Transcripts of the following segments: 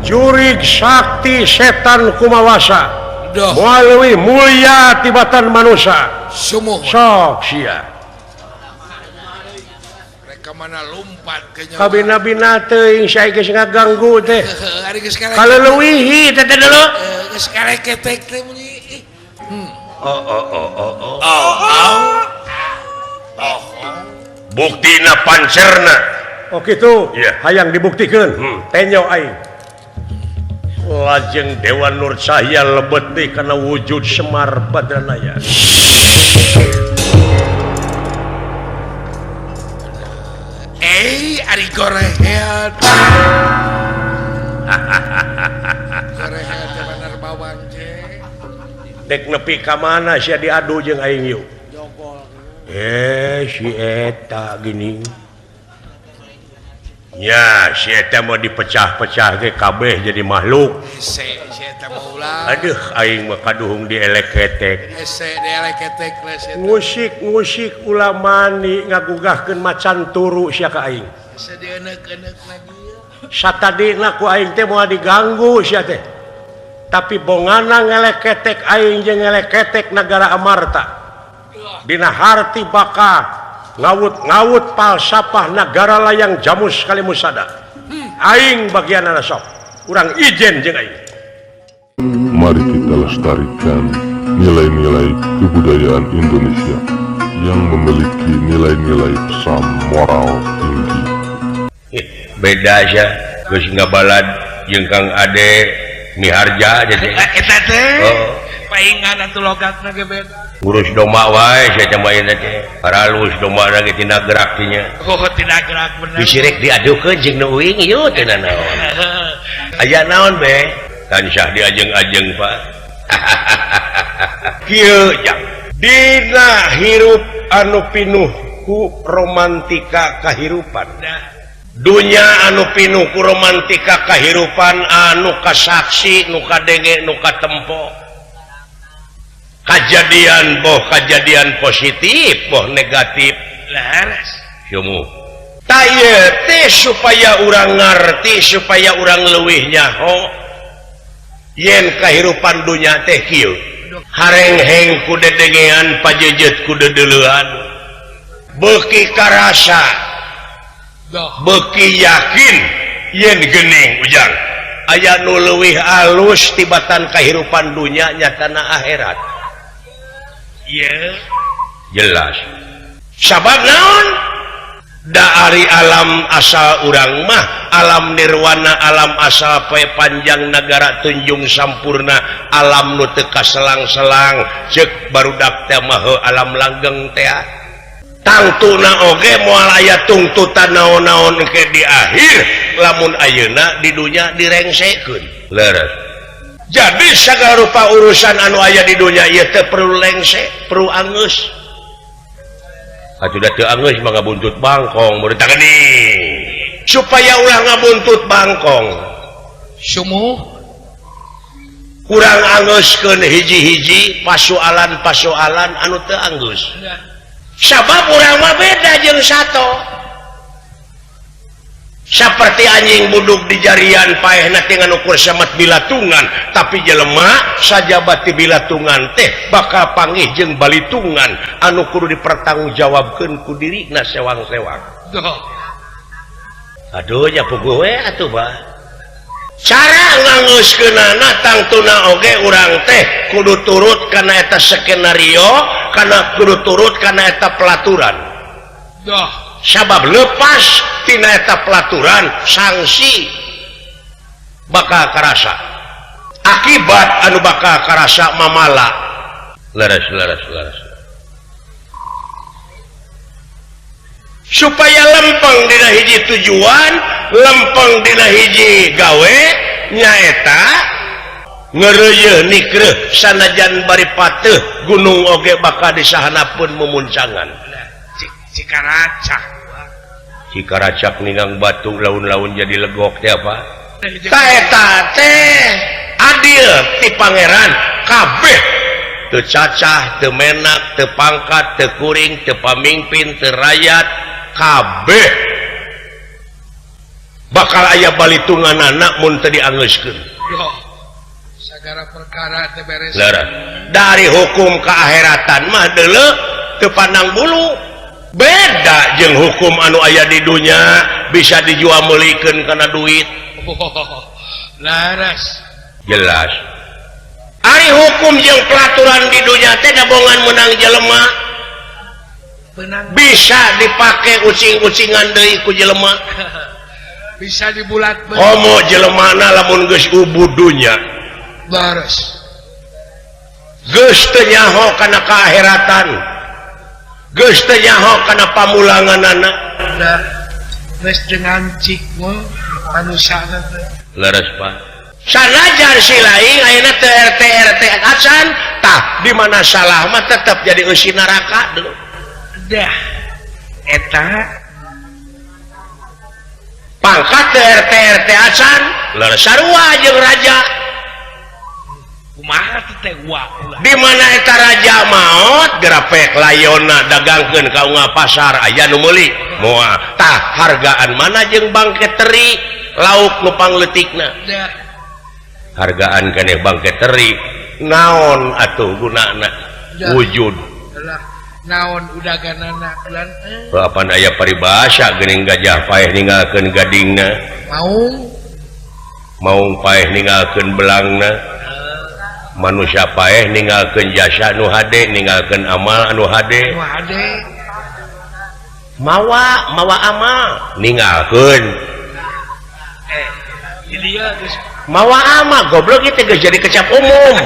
Jurig sakti setan kumawasa moal leuwih mulia tibatan manusia. Sok sia. Mana lompat ke nyawa. Kabina-bina teuing sia geus ngaganggu teh. Kaleuwihi teh teh dulu. Geus kareketek teh bunyi. Oh oh oh oh oh. Oh oh. Buktina pancerna. Oh kitu. Hayang dibuktikeun. Tenyo aing. Lajeng Dewa Nur Cahya lebet deui kana wujud Semar Badranaya. Ari gorehead. Gorehead bener bawang je. Dek nepi ka mana sia diadu jeung aing yuk. Si eta gini. Ya, si eta mau dipecah-pecah ge kabeh jadi makhluk. Hese, si eta mah ulah. Aduh, aing mah kaduhung dielek-ketek. Hese dielek-ketek lah si eta. Musik-musik ulah mani ngagugahkeun macan turu sia ka aing. Hese dieneuk-eneuk lagi. Satadina ku aing teh moal diganggu sia teh. Tapi bongana ngeleketek aing jeung ngeleketek nagara Amarta. Dina harti baka ngawut-ngawut palsafah nagara layang jamus kalimusada. Aing bagianana sok. Urang ijen jeung aing. Mari kita lestarikan nilai-nilai kebudayaan Indonesia yang memiliki nilai-nilai pesan moral tinggi. Beda aja, geus ngabalad jeung Kang Ade Miharja jadi. Eta teh. Oh. Paingan atuh logatna ge beda. Urus domba wae sia cambaeun teh. Paralus domba lagi tina gerak nya. Oh, tina gerak bener. Disirek diadukeun jeung nu uing ieu teh naon. Aya naon be? Tansah diajeng-ajeng Pak. Kieu jang. Dina hirup anu pinuh ku romantika kahirupan. Dunya anu pinuh ku romantika kahirupan anu kasaksi, nu kadenge, nu katempo. Kajadian boh kajadian positif, boh negatif. Leres. Sumuh. Ta ieu teh supaya urang ngarti, supaya urang leuwih nyaho yen kahirupan dunya teh kieu. Harengheng ku dedengean, pajejet ku dedeleuan. Beuki karasa, beuki yakin yen geuning ujang aya nu leuwih alus tibatan kahirupan dunya nyatana akhirat. Ieu jelas. Sabab naon? Da ari alam asal urang mah alam nirwana, alam asal poe panjang nagara tunjung sampurna, alam nu teu kaselang-selang ceuk barudak teh mah alam langgeng teh. Tangtuna oge moal aya tungtutan naon-naon ke di akhir lamun ayeuna di dunya direngsekeun. Leres. Jadi sagala rupa urusan anu aya di dunya ieu teh perlu lengse, perlu angeus. Atuh da teu angeus mah ngabuntut bangkong murid tah geuning. Supaya ulah ngabuntut bangkong. Sumuh kurang angeuskeun hiji-hiji pasualan-pasualan anu teu anggeus. Sabab urang mah beda jeung sato. Seperti anjing buduk di jarian paehna teh ngan ukur samet bilatungan, tapi jelema sajabati bilatungan teh bakal panggih jeung balitungan anu kudu dipertanggungjawabkeun ku dirina sewang-sewang. Aduh nya puguh we atuh bah. Cara ngangeuskeunana tangtuna oge urang teh kudu turut kana eta skenario, kana kudu turut kana eta pelaturan. Sabab lepas tina eta pelaturan sanksi bakal karasa. Akibat anu bakal karasa mamala. Leres leres leres. Supaya lempeng dina hiji tujuan, lempeng dina hiji gawe nyaeta ngeureuyeun nikreuh sanajan bari pateuh gunung oge bakal disahanapun memuncangan. Cikaracak. Cikaracak ninggang batu laun-laun jadi legok teh apa? Ta eta teh adil ti pangeran kabeh. Teu cacah, teu menak, teu pangkat, teu kuring, teu pamingpin, teu rakyat, kabeh. Bakal aya balitungan anak mun teu diangeuskeun. Sagara perkara teh beres. Dari hukum keakhiratan mah deuleu teu pandang bulu. Beda jeung hukum anu aya di dunya bisa dijual meulikeun kana duit. Laras. Jelas. Ari hukum jeung peraturan di dunya teh dabongan meunang jelema. Bisa dipake ucing-ucingan deui ku jelema. Bisa dibulat komo jelemana lamun geus ubud dunya bares geus teu nyaho kana kaahiratan geus teu nyaho kana pamulanganana da geus teu ngancik manusia teh leres Pak sanajan si laing ayeuna teu RT RT acan tah di mana salah mah tetep jadi eusi neraka deuleu dah eta pangkat RT RT acan leres sarua jeung raja kumaha teh wa di mana eta raja maot gerapek layona dagangkeun ka unggal pasar aya nu meuli moal tah hargaan mana jeung bangke teri lauk nu pangleutikna hargaan keneh bangke teri naon atuh gunana wujud naon udaganana ulan apan aya paribasa geuning gajah paeh ninggalkeun gadingna maung maung paeh ninggalkeun belangna manusia paeh ninggalkeun jasa nu hade ninggalkeun amal anu hade mawa mawa amal ninggalkeun mawa amal goblok ieu teh geus jadi kecap umum.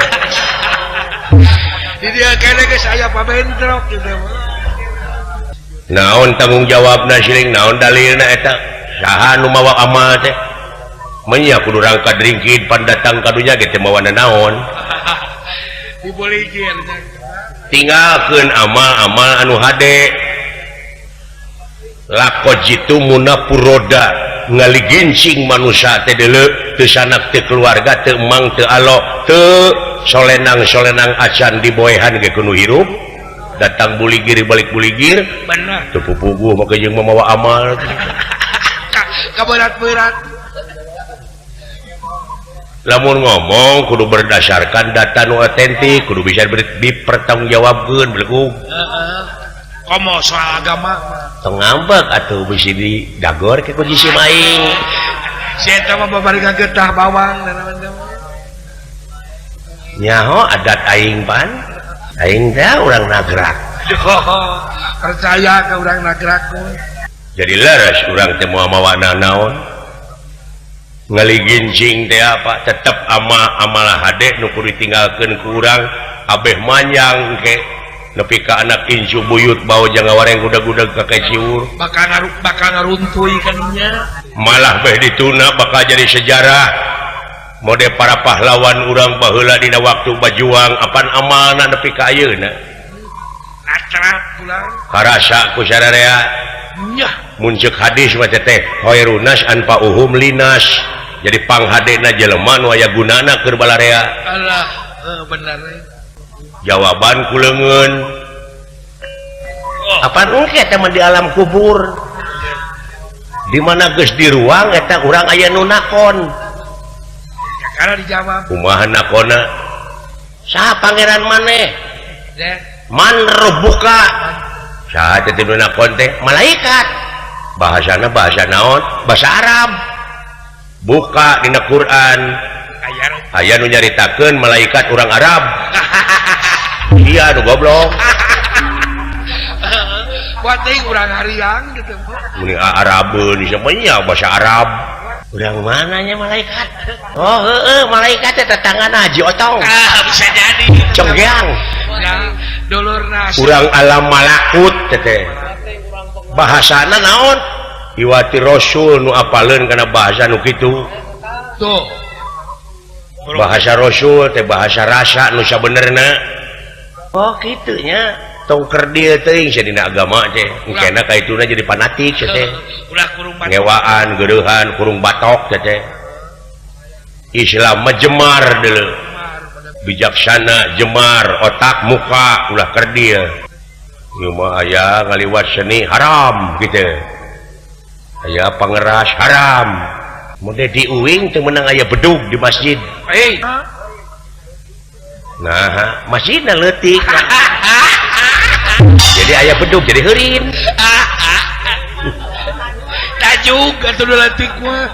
Dia kene geus aya pabentrok gitu. Naon tanggung jawabna siling naon dalilna eta saha nu mawa amal teh menya kudu rangka dringkid pandatang ka dunya ge teh mawana naon diboligir tinggalkeun amal-amal anu hade laqad jitumuna puroda ngaligincing manusia teh deuleu teu sanak teu keluarga teu emang teu alo teu solenang-solenang acan diboehan ge kudu hirup datang buligir balik buligir bener teu pupuguh make jeung mamawa amal kaberat-berat lamun ngomong kudu berdasarkan data nu otentik kudu bisa dipertanggungjawabkeun belegug heeh komo soal agama tong ngambek atuh bisi didagor ke ku si maing si eta mah babari getah bawang nyaho adat aing pan aing teh urang nagrak percaya ke urang nagrak jadi leres urang teh moal mawa naon ngaligincing teh apa tetep ama amal hade nu kudu ditinggalkeun ku urang abeh manjang ke nepi ka anak incu buyut bau jangan wareng gudag-gudag ka ciwur bakal ngaruntuy kaninya malah beh dituna bakal jadi sejarah mode para pahlawan urang baheula dina waktu bajuang apan amalna nepi ka ayeuna acrat pulang karasa ku sararea nyah mun ceuk hadis mah teh khairunas anfa'uhum linas jadi panghadena jelema nu aya gunana keur balarea alah bener jawaban ku leungeun apan engke teh mah di alam kubur di mana geus di ruang eta urang aya nu nakon karena dijawab kumaha nakona saha pangeran maneh man rabbuka saha teh nu nakon teh malaikat bahasana bahasa naon bahasa Arab buka dina Quran aya nu nyaritakeun malaikat urang Arab iya nu goblok buat teh urang hariang gitu muni Arabeun nya bahasa Arab urang mananya malaikat oh heeh malaikat teh tetanggana Haji Otong bisa jadi cenggeang dulurna urang alam malakut teh bahasana naon iwati rasul nu apaleun kana bahasa nu kitu tuh bahasa rasul teh bahasa rasa nu sabenerna oh kitu nya tong kerdil teuing sia dina agama teh engkena ka ituna jadi fanatik sia teh ngewaan geureuhan kurung batok sia teh Islam mah jemar deuleu bijaksana jemar otak muka ulah kerdil ieu mah aya ngaliwat seni haram kitu Aya pangeras haram. Mun di uing teu meunang aya bedug di masjid. Hei. Nah, masjidna leutik. Jadi aya bedug jadi heurin. Tajuk atuh leutik mah.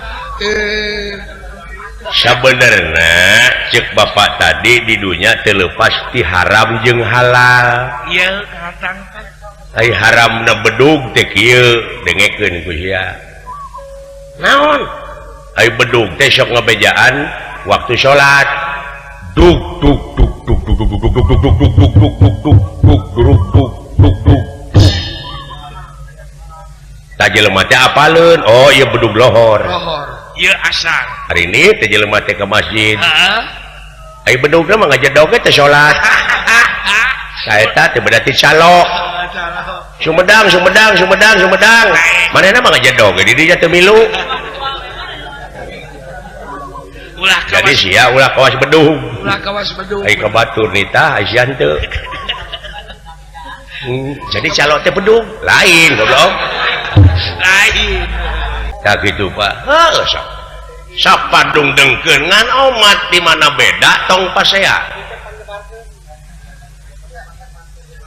Sabenerna cek bapak tadi di dunya teu leupas ti haram jeung halal. Ieu kahatang. Ai haramna bedug teh kieu dengekeun ku sia. Naon? Ai bedug teh sok ngabejaan waktu salat. Dug dug dug dug dug dug dug dug dug dug dug dug dug dug dug dug dug dug dug. Tah jelema teh apaleun? Oh, ieu bedug lohor. Lohor. Ieu asar. Hari ini teh jelema teh ke masjid. Heeh. Ai bedugna mah ngajedog teh salat. Saeta teh berarti calo. Sumedang Sumedang Sumedang Sumedang. Manehna mah ngajedog di dinya teu milu. Ulah kawas. Jadi sia ulah kawas bedug. Ulah kawas bedug. Ai ka batur nitah sia henteu. Jadi calo teh bedug lain goblok. Lain. Tah kitu Pak. Heuh sok. Sapadung dengkeun ngan omat di mana beda tong pasea.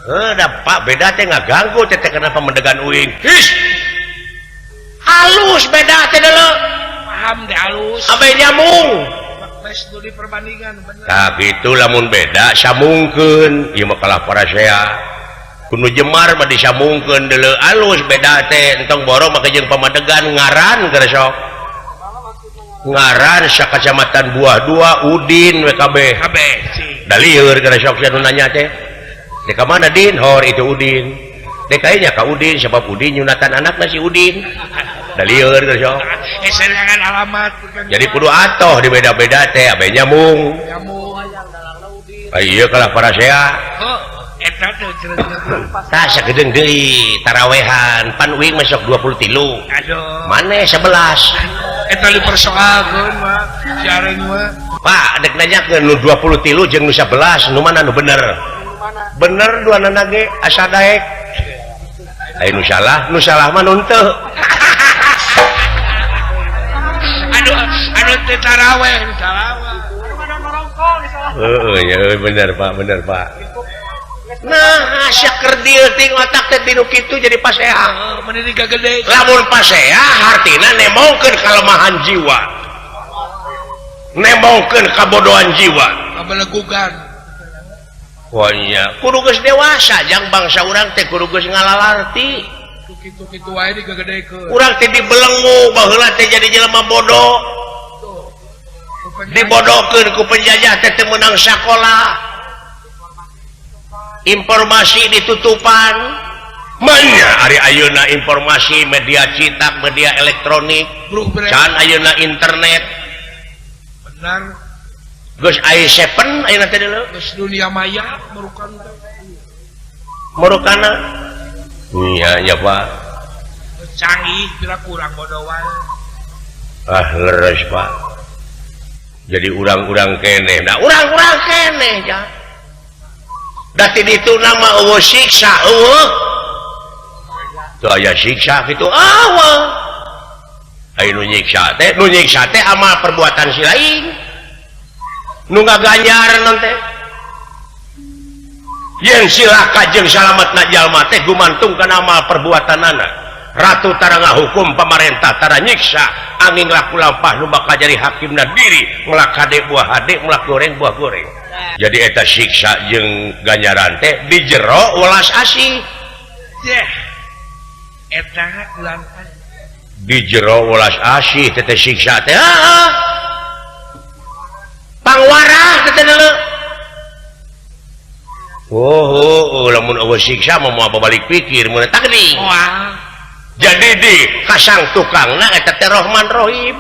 Heuh da Pak beda teh ngaganggu teh kenapa mendegan uing. His. Halus beda teh deuleu. Paham deh halus. Abe nyamung. Geus nu diperbandingan bener. Tah kitu lamun beda samungkeun ieu mah kalah parasea. Kudu jemar mah disambungkeun deuleu alus beda teh entong borong make jeung pamadegan ngaran keur sok. Ngaran sakacamatan Buah Dua Udin we kabeh. Kabeh. Da lieur keur sok sia nu nanya teh. Dek ka mana Din? Hor itu Udin. Dek nya ka Udin sebab Udin nyunatan anakna si Udin. Da lieur keur sok. Serangan alamat. Jadi kudu atoh di beda-beda teh abe nyambung. Nyambung. Ieu kalah parasea. Heuh. Eta teh tah sagedeung deui tarawehan pan uing mah sok 23. Aduh. Maneh 11. Eta dipersoalkeun mah si areng mah. Pak dek nanyakeun nu 23 jeung nu 11 nu mana nu bener? Bener duanana ge asa daek. Ai nu salah mah nu henteu. Aduh, anu teu taraweh nu salah mah. Heeh, ya bener Pak, bener Pak. Nah, asa kerdil ting otak teh tinu kitu jadi pasea. Meni gede. Lamun pasea hartina nemongkeun kalemahan jiwa. Nemongkeun kabodohan jiwa. Kabelegugan. Wah nya, kudu geus dewasa jang bangsa urang teh kudu geus ngalalarti. Kitu-kitu wae digegedekeun. Urang teh dibelenggu baheula teh jadi jelema bodoh. Dibodohkeun ku penjajah teh teu meunang sakola. Informasi ditutupan manya ari ayeuna informasi media cetak media elektronik can ayeuna internet benar geus aya 7 ayeuna teh deuleu geus dunia maya merukan merukana nya nya Pak canggih kira kurang bodoh wae ah leres Pak jadi urang-urang keneh da urang-urang keneh ja dati ditu nama eueuh siksa eueuh teu aya siksa kitu eueuh ai nu nyiksa teh amal perbuatan si lain nu ngaganjaran teh yen silaka jeung salametna jalma teh gumantung kana amal perbuatanana ratu tara ngahukum pamarentah tara nyiksa angin laku lampah nu bakal jadi hakimna diri melak hade buah hade melak goreng buah goreng. Jadi eta siksa jeung ganjaran teh di jero welas asih. Yeh. Eta ulang di jero welas asih teh teh siksa teh. Heeh. Pangwarah teh teh deuleu. Oh, lamun eueuh siksa mah moal babalik pikir mun takdi. Moal. Jadi di kasang tukangna eta teh Rohman Rohim.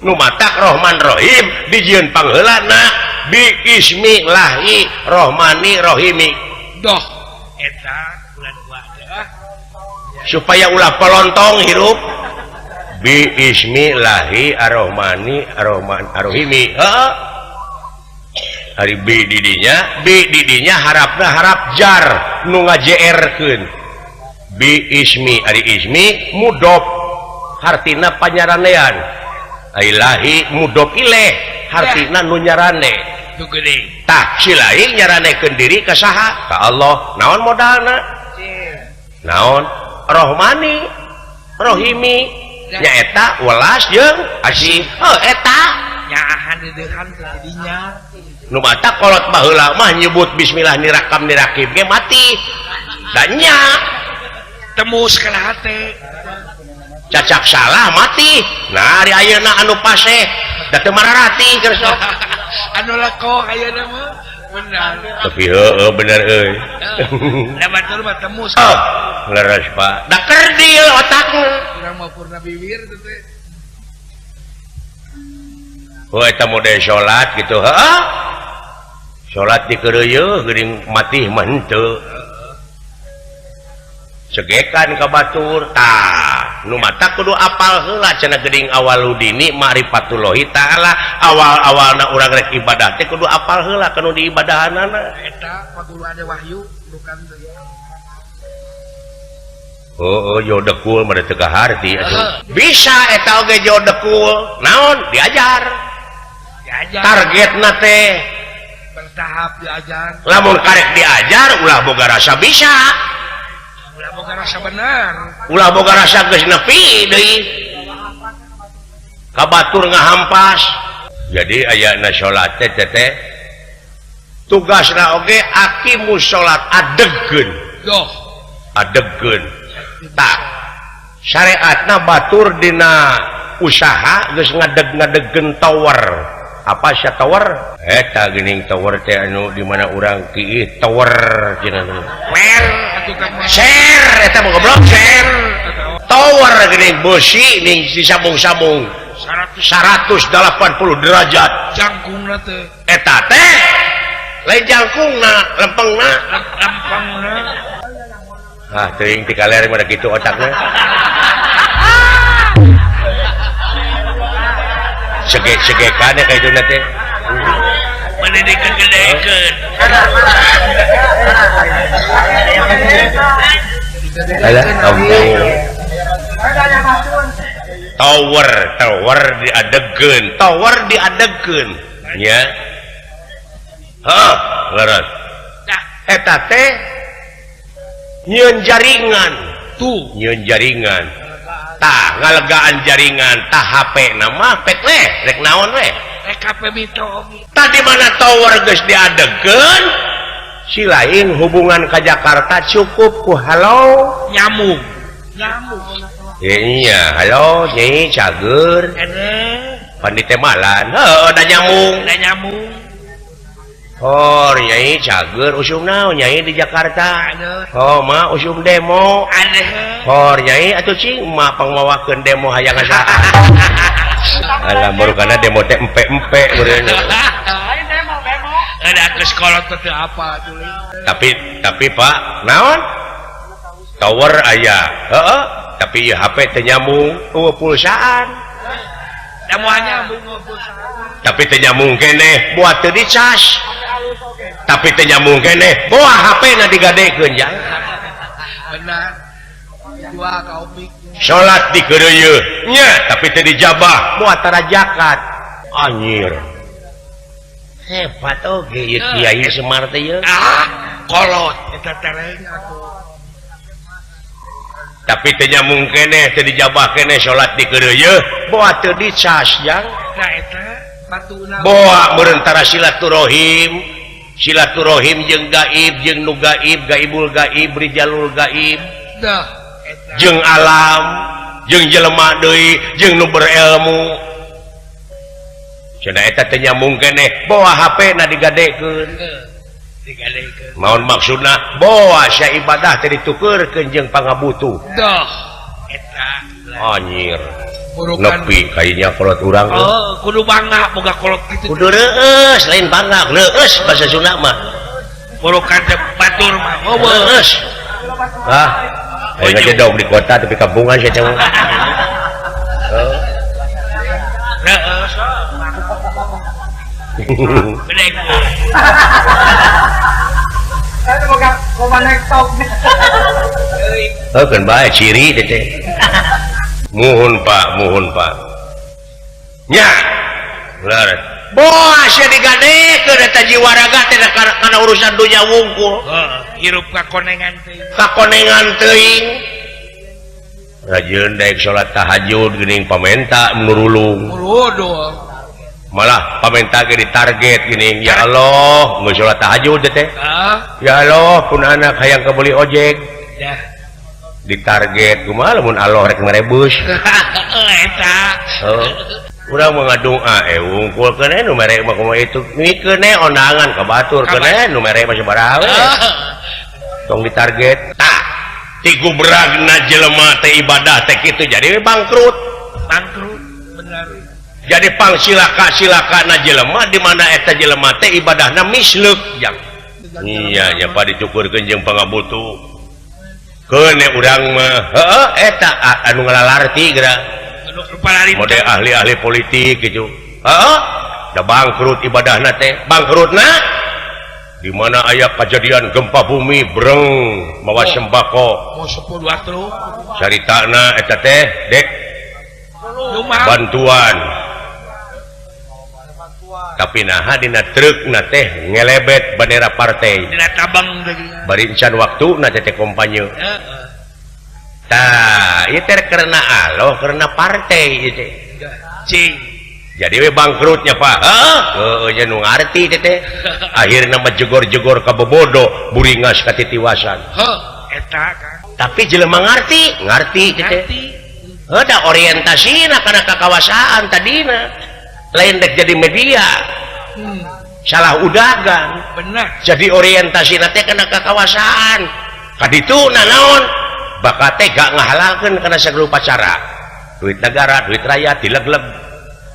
Nu matak Rohman Rohim dijieun pangheulana bi ismillahi rohmani rohimi. Doh eta bulan dua ah. Supaya ulah pelontong hirup bi ismillahi arrohmani arrohman arrohimi. Heeh. Ari bi didinya harapna harap jar nu ngajeerkeun. Bi ismi ari ismi mudhof hartina panyaranean. Ai lahi mudhof ilaih hartina nu nyarane. Tah si lahi nyaranekeun diri ka saha? Ka Allah. Naon modalna? Naon? Rohmani, Rohimi, nyaeta welas jeung asih. Heuh eta nyaahan deudeuhan teh dinya. Nu mata kolot baheula mah nyebut bismillah nirakam nirakib ge mati. Da nya tembus kana hate. Cacak salah mati. Nah ari ayeuna anu paseh da teu mararati keur sok. Anu leko ayeuna mah bener. Tapi heueuh bener euy. Da batur mah tembus. Oh, leres Pak. Da kerdil otakna. Urang mah purna bibir teh teh. Oh eta mode salat gitu heuh. Salat dikeureuyeun geuning mati mah henteu. Segekan ka batur tah nu mata kudu apal heula cenah geuning awaludini ma'rifatullahi ta'ala awal-awalna urang rek ibadah teh kudu apal heula kanu diibadahanana eta paguru ada wahyu bukan teh. Oh, oh jodekul mah teu kaharti atuh. Bisa eta oge jodekul naon diajar. Diajar. Targetna teh bertahap diajar. Lamun karek diajar ulah boga rasa bisa. Ulah boga rasa bener. Ulah boga rasa geus nepi deui. Ka batur ngahampas. Jadi ayana salat teh teh tugasna oge aqimus salat adegkeun. Doh, adegkeun. Tah syariatna batur dina usaha geus ngadeg-ngadegkeun tower. Apa sia tower? Eta geuning tower teh anu di mana urang kiih tower cenah. Wer atuh ka share eta mah goblok share. Tower geuning beusi ning disambung-sambung 180 derajat jangkungna teh. Eta teh lain jangkungna, lempengna. Lempengna. Ah, teuing ti kaler mah kitu otakna. Sege-segekan kayak itu nanti. Pendidikan gedekeun. Alah, ampun. Tower, tower diadegkeun, tower diadegkeun. Nya. Heuh, leres. Eta teh nyieun jaringan. Tuh, nyieun jaringan. Tah ngalegaan jaringan tah HP nama pek we rek naon we rek HP mito oge. Tadi mana tower geus diadegkeun si lain hubungan ka Jakarta cukup ku halo nyamung nyamung. Iya halo nyai cager panditemalan heuh da nyamung da nyamung. Oh nyai cager usum naon nyai di Jakarta. Oh ma usum demo. Hor nyai atuh cing ma pangmawakeun demo hayang saha. Alah marukana demo teh empe-empe meureun. Ada geus kolot teh apa atuh. Tapi Pak naon? Tower aya. Heeh, tapi ieu HP teu nyambung eueuh pulsaan. Da moal nyambung pulsaan. Tapi teu nyambung keneh buat teu dicas. Tapi teu nyambung keneh boa HP na digadekeun jang. Benar. Dua kaupik. Salat dikeureuyeun nya tapi teu dijabah moal tara zakat. Anjir. Hebat oge ieu kiai Semar teh ieu. Ah, kolot eta tereng atuh. Tapi teu nyambung keneh teu dijabah keneh salat dikeureuyeun boa teu dicas jang. Nah eta batuna. Boa meureun tara silaturahim. Silaturahim jeung gaib jeung nu gaib gaibul gaib rijalul gaib. Dah eta. Jeung alam jeung jelema deui jeung nu berilmu. Cenah eta teh nyambung keneh boa HP na digadekeun. Digadekeun. Maon maksudna boa sia ibadah teh ditukeurkeun jeung pangabutuh. Dah eta. Anjir. Nepi kayaknya kolot urang. Oh, kudu bangga boga kolot kitu. Kudu reueus, lain bangga, reueus bahasa Sunda mah. Burukan teh batur mah. Oh, reueus. Ah, aing ngedog di kota tapi kampungan sia teh. Reueus. Bedeg. Eta boga loba nektok. Heuh, keun bae ciri teh teh. Muhun Pak, muhun Pak. Nya. Leres. Boas ya digadekeun eta jiwa raga teh kana urusan dunya wungkul. Heeh, hirup kakonengan teuing. Kakonengan teuing. Rajin daek salat tahajud geuning pamenta nurulung. Malah pamenta ge ditarget geuning ya Allah, geus salat tahajud teh. Ya Allah, pun anak hayang kabeli ojek. Ya. Ditarget kumaha lamun Allah rek merebus. Eta. Heuh. Urang mah ngadua wungkul keun nu mere mah kumaha itu. Mikeun ondangan ka batur keun nu mere mah sabaraha we. Tong ditarget. Tah, ti gubragna jelema teh ibadah teh kitu jadi bangkrut. Bangkrut bener. Jadi pangsilaka-silakana jelema di mana eta jelema teh ibadahna misleuk jang. Iya nya pa dicukurkeun jeung pangabutuh. Keun urang mah heueuh eta anu ngalalarti geura. Mode ahli-ahli politik gitu. Heeh. Da bangkrut ibadahna teh. Bangkrutna di mana aya kejadian gempa bumi breng mawa sembako. Caritana eta teh dek bantuan. Tapi naha dina trukna teh ngelebet bendera partai. Dina tabang bari encan waktuna teh kampanye. Heeh. Tah, ieu teh karena Allah, karena partai ieu teh. Cing. Jadi we bangkrutnya Pak. Heeh, heueuh nya nu ngarti teh teh. Akhirna mah jegor-jegor ka bobodo, buringas ka titiwasan. Heuh, eta Kang. Tapi jelema ngarti, ngarti teh teh. Heuh, da orientasina kana kakawasaan tadina. Lain dek jadi media. Salah udagan. Benar. Jadi orientasina teh kana kakawasaan. Ka dituna naon? Bakal teh gak ngahalalkeun kana sagala upacara. Duit negara, duit rakyat dileg-leg.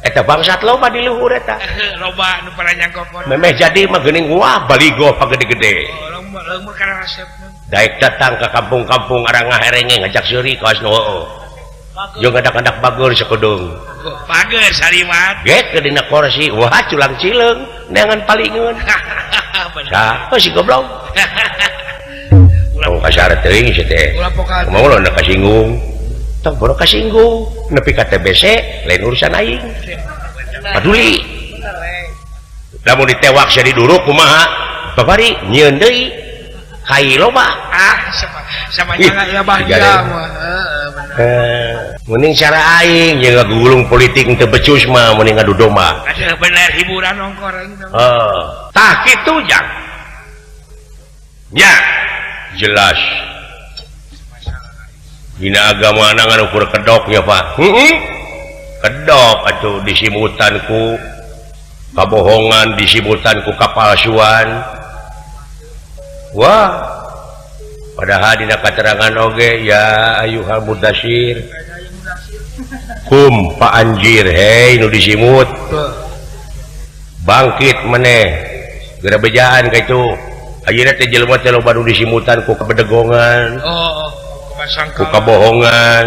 Eta bangsat loba di luhur eta. Loba nu paranyangkokon. Memeh jadi mah geuning wah baligo pagede-gede. Leumur kana resepna. Daek datang ke kampung-kampung arang ngaherenge ngajak seuri kawas nu heueuh. Jeung ngadak-ngadak bageur sakedeung. Bageur saliwat. Get ke dina kursi, wah culang cileung neangan palingeun. Sah, si goblok. Tong kasar teuing si teh. Kumaha ulah na kasinggung. Tong bodo kasinggung, nepi ka TBC lain urusan aing. Paduli. Lamun ditewak sia diduruk kumaha? Babari nyieun deui. Kai loba. Ah, sama jangan ya bahaya mah. Heeh, bener. Mending cara aing jeung ngagulung politik teu becus mah mending ngadu domba. Aduh bener hiburan ongkor aing teh. Heeh. Tah kitu jang. Nya jelas. Dina agama ngan ukur kedok ya Pak. Heeh. Kedok atuh disimutan ku kabohongan, disimutan ku kapalsuan. Wah. Padahal dina katerangan oge ya ayuhal mudassir. Kum Pak Anjir hei nu disimut. Bangkit meneh. Geura bejaan ka itu. Ayeuna teh jelema teh loba nu disimutan ku kabedegongan. Oh, ku kabohongan,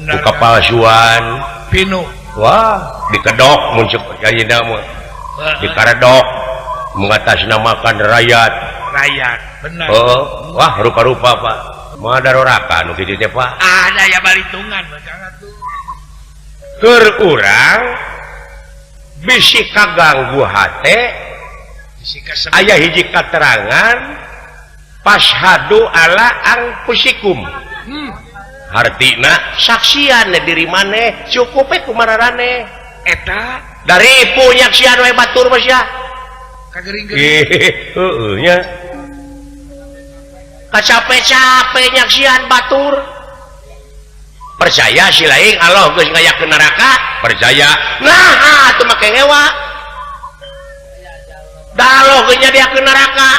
ku kapalsuan. Pinu. Wah, dikedok mun cek ayeuna mah. Dikaredok mengatasnamakan rakyat. Rakyat, benar. Oh, wah rupa-rupa Pak. Moal daroraka nu kitu teh Pak. Ada ya balitungan jangan tuh. Keur urang bisi kaganggu hate. Aya hiji katerangan fashhadu ala anfusikum. Hartina saksian diri maneh cukup we kumararane eta dari punyaksian we batur mah sia kagering-gering. Heueuh nya kacape-cape nyaksian batur. Percaya si laing Allah geus ngayakeun neraka percaya. Nah atuh make ngewa. Daloh geus nyadiakeun neraka.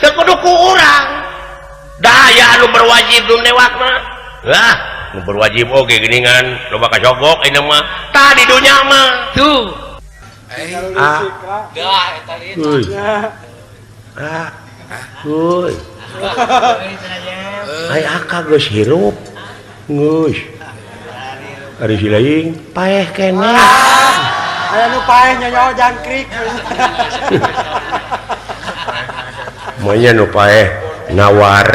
Teu kudu ku urang. Daya anu berwajib nu newak mah. Lah, nu berwajib oge geuningan loba kasogok ayeuna mah. Tah di dunya mah. Tuh. Ah. Dah eta Euy. Ah. Euy. Ai akak geus hirup. Geus. Ari si laing paeh keneh. Aya nu paeh nyonya jangkrik. Manya nu paeh nawar.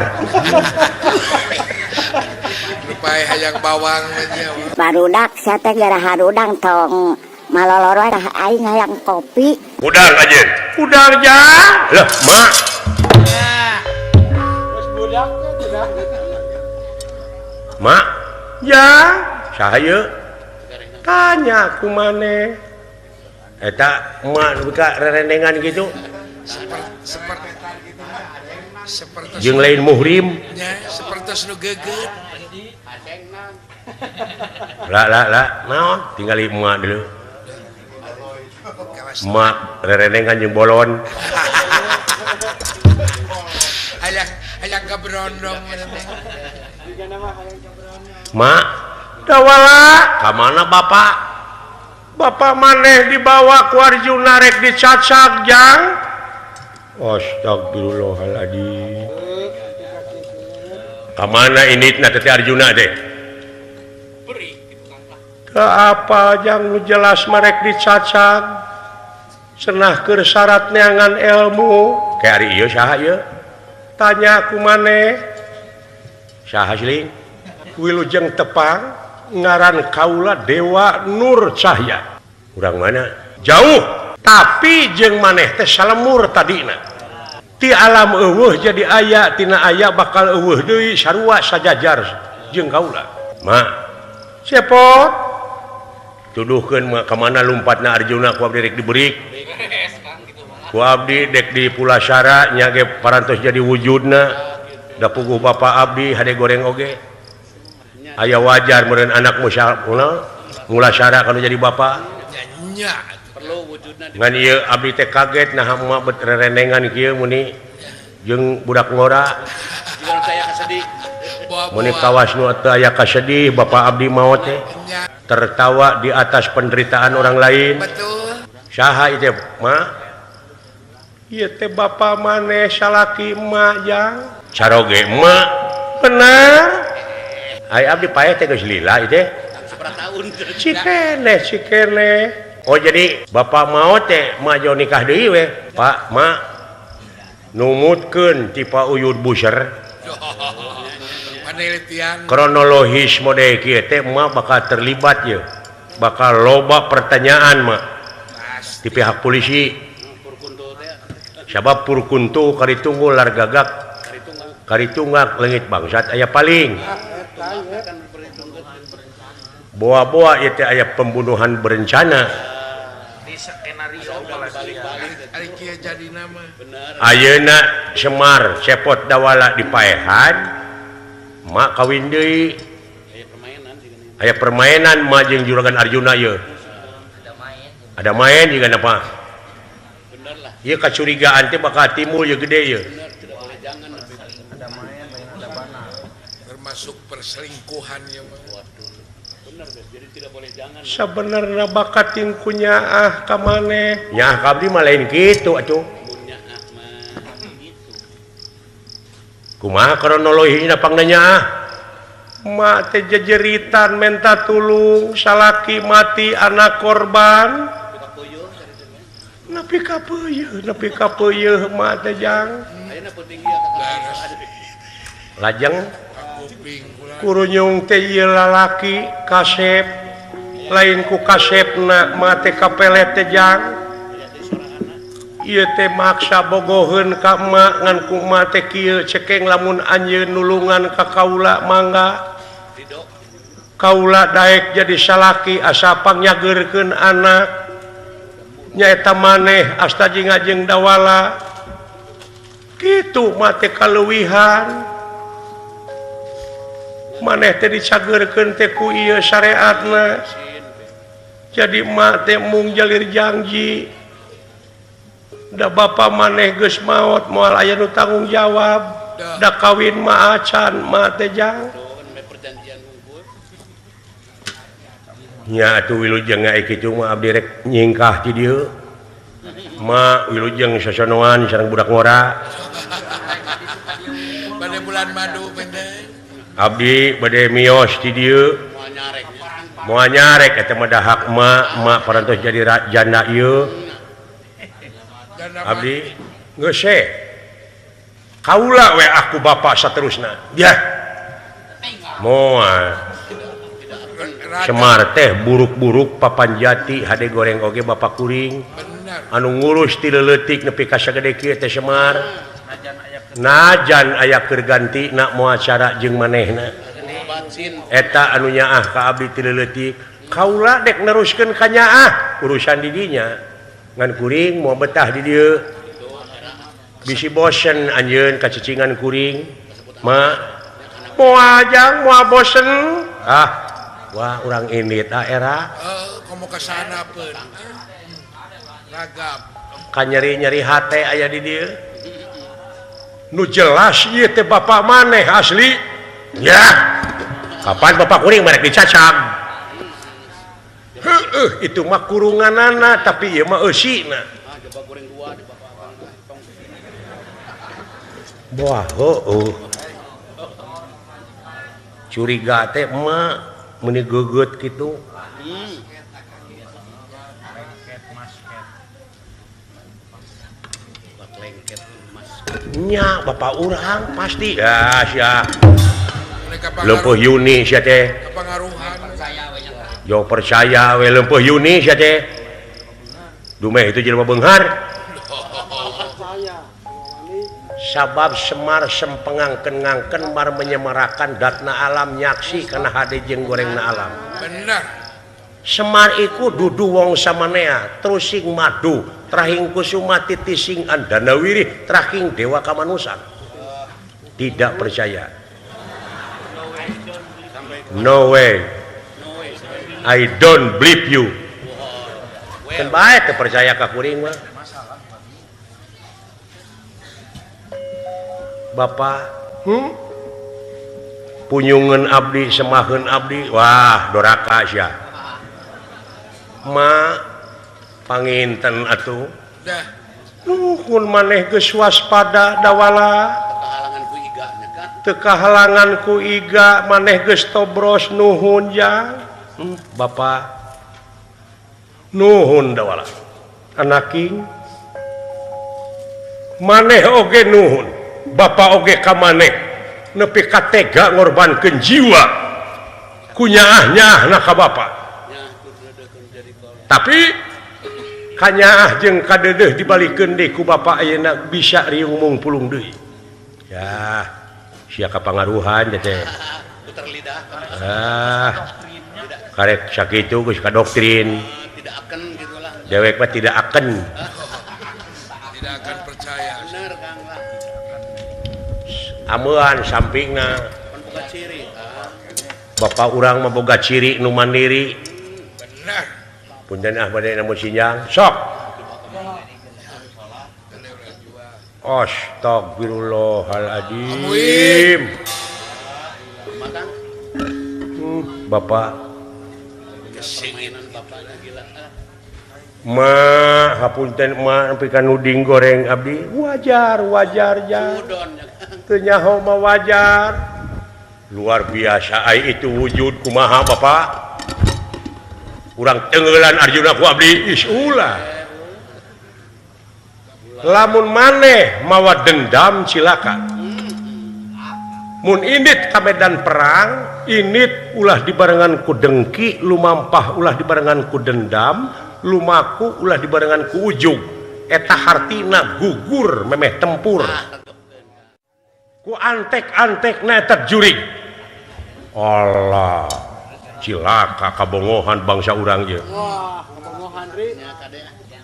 paeh hayang bawang mah nya. Barudak sia teh gara harudang tong malolor wae tah aing hayang kopi. Hudang aja. Hudang jang. Lah, mak. Geus budak teh budak. Mak, jang. Saha ieu? Tanya ku maneh. Eta emak nu ka rerendengan gitu. Seperti seperti Jeung lain muhrim. Nya, seperti nu geget. Lah lah lah, naon? Tinggali emak dulu. Emak rerendengan jeung bolon. Hayang hayang kaberondong Mak, dawala ka mana bapak? Bapak maneh dibawa ku Arjuna rek dicacag jang. Astagfirullahaladzim. Ka mana inditna teh Arjuna teh? Ke apa jang nu jelas marek dicacag? Cenah keur syarat neangan ilmu. Ke ari ieu saha ieu? Tanya ku maneh. Saha siling? Wilujeng tepang ngaran kaula Dewa Nur Cahya. Urang mana? Jauh, tapi jeung maneh teh salemur tadina. Ti alam eueuh jadi aya, tina aya bakal eueuh deui sarua sajajar jeung kaula. Mak, cepot. Tuduhkeun mah ka mana lumpatna Arjuna ku abdi rek diberik. Ku abdi dek di Pulasara nya ge parantos jadi wujudna. Da puguh bapa abdi hade goreng oge. Aya wajar meureun anak mulasara kalau jadi bapak. Nya perlu wujudna. Ngan ieu abdi teh kaget naha emak bet rerendengan kieu muni jeung budak ngora. Jiga nu aya kasedih. Muni kawas nu teu aya kasedih bapak abdi maot teh. Tertawa di atas penderitaan orang lain. Betul. Saha ieu teh, Mak? Ieu teh bapa maneh salaki emak jang. Caroge emak. Bener. Ai abdi paeh teh geus lila ieu teh. Sabaraha taun. Cikene, cikene. Oh jadi bapak mau teh mah jauh nikah deui we. Pak, mak numutkeun ti Pak Uyud Buser. Penelitian kronologis mode kieu teh emak bakal terlibat ye. Bakal loba pertanyaan mak di pihak polisi. Sabab purkuntu karitunggu lar gagak karitunggak leungit bangsat aya paling. Boa-boa ieu teh aya pembunuhan berencana. Di skenario ari kieu jadina mah. Ayeuna Semar cepot dawala dipaehan, mak kawin deui. Aya permainan mak jeung juragan Arjuna ieu. Ada main juga apa? Ieu kacurigaan teh bakal timbul ieu gede ieu. Termasuk perselingkuhan ieu mah. Sebenarnya bakat tingku nyaah ka maneh. Nyaah ka abdi mah lain kitu atuh. Kumaha kronologina pangna nyaah? Mak teh jejeritan menta tulung, salaki mati anak korban. Nepi ka peuyeh, nepi ka peuyeh mak teh jang. Lajeng kurunyung teh ieu lalaki kasep lain ku kasepna mate kapelet teh jang. Ieu teh maksa bogoheun ka emak ngan ku emak teh kieu cekeng lamun anjeun nulungan ka kaula mangga. Kaula daek jadi salaki asa pangyageurkeun anak. Nyaeta maneh asta jeung ngajeng dawala. Kitu mate kaleuwihan. Maneh teh dicageurkeun teh ku ieu syariatna. Jadi emak teh mung jalir janji. Da bapa maneh geus maot moal aya nu tanggung jawab. Da kawin mah acan mak teh jang. Nya atuh wilujeng ai kitu mah abdi rek nyingkah ti dieu. Mak wilujeng sasonoan sareng budak ngora. Bade bulan madu bende. Abdi bade mios ti dieu. Moal nyarek eta mah dahak emak, emak parantos jadi janda ieu. Abdi geus we. Kaula we aku bapak saterusna. Dia. Moal. Semar teh buruk-buruk papanjati hade goreng oge bapak kuring. Anu ngurus ti leutik nepi ka sagede kieu teh Semar. Najan aya keur ganti na moal cara jeung manehna. Eta anu nyaah ka abdi ti leutik. Kaula dek neruskeun ka nyaah urusan di dinya. Ngan kuring moal betah di dieu. Bisi bosen anjeun kacicingan kuring. Ma moal jang moal bosen. Ah wah urang ini tak era komo ka sana pun ragap ka nyeri-nyeri hate aya di dieu nu jelas ieu teh bapak maneh asli ya kapan bapak kuring merek dicacag heueuh itu mah kurunganana tapi ieu mah eusina wah heueuh curiga teh emak meni geget gitu. Nya bapak urang pasti ya sia. Leumpeuh Yuni sia teh. Jo percaya we leumpeuh Yuni sia teh. Dumeh itu jelema beunghar. Sabab Semar sempengangken-ngangken mar menyemarakan datna alam nyaksi kana hade jeung gorengna alam. Bener. Semar iku dudu wong samanea, trusing madu, trahing kusuma titising andanawiri, trahing dewa kamanusan. Tidak percaya. No way. I don't believe you. Kan bae teu percaya ka kuring mah. Bapak, punyungan abdi, semaheun abdi, wah doraka sia. Ma panginten atuh. Nuhun maneh geus waspada dawala. Teu kahalangan ku iga maneh geus tobros nuhun jang. Bapak nuhun dawala. Anaking maneh oge nuhun. Bapak oge ka maneh nepi ka tega ngorbankeun jiwa ku nyaah-nyaahna ka bapak. Tapi kanyaah jeung kadeudeuh dibalikeun deui ku bapak ayeuna bisa riung mung pulung deui. Ya, sia kapangaruhan teh. Ah. Karek sakitu geus ka doktrin. Tidak akan gitulah. Dewek mah tidak akan. Tidak akan percaya. Bener Kang lah. Amean sampingna bapak urang mah boga ciri nu mandiri. Bener. Punten ah bade namun sinjang sok. Astagfirullahaladzim. Bapak ma hapunten ma nepi ka nuding goreng abdi wajar wajar ja. Teu nyaho mah wajar. Luar biasa ai itu wujud kumaha bapak. Urang tenggelan Arjuna ku abdi is ulah. Lamun maneh mawa dendam cilaka. Mun indit ka medan perang, indit ulah dibarengan ku dengki, lumampah ulah dibarengan ku dendam, lumaku ulah dibarengan ku ujug. Eta hartina gugur memeh tempur. Ku antek-antekna eta jurig. Allah, cilaka kabongohan bangsa urang ieu.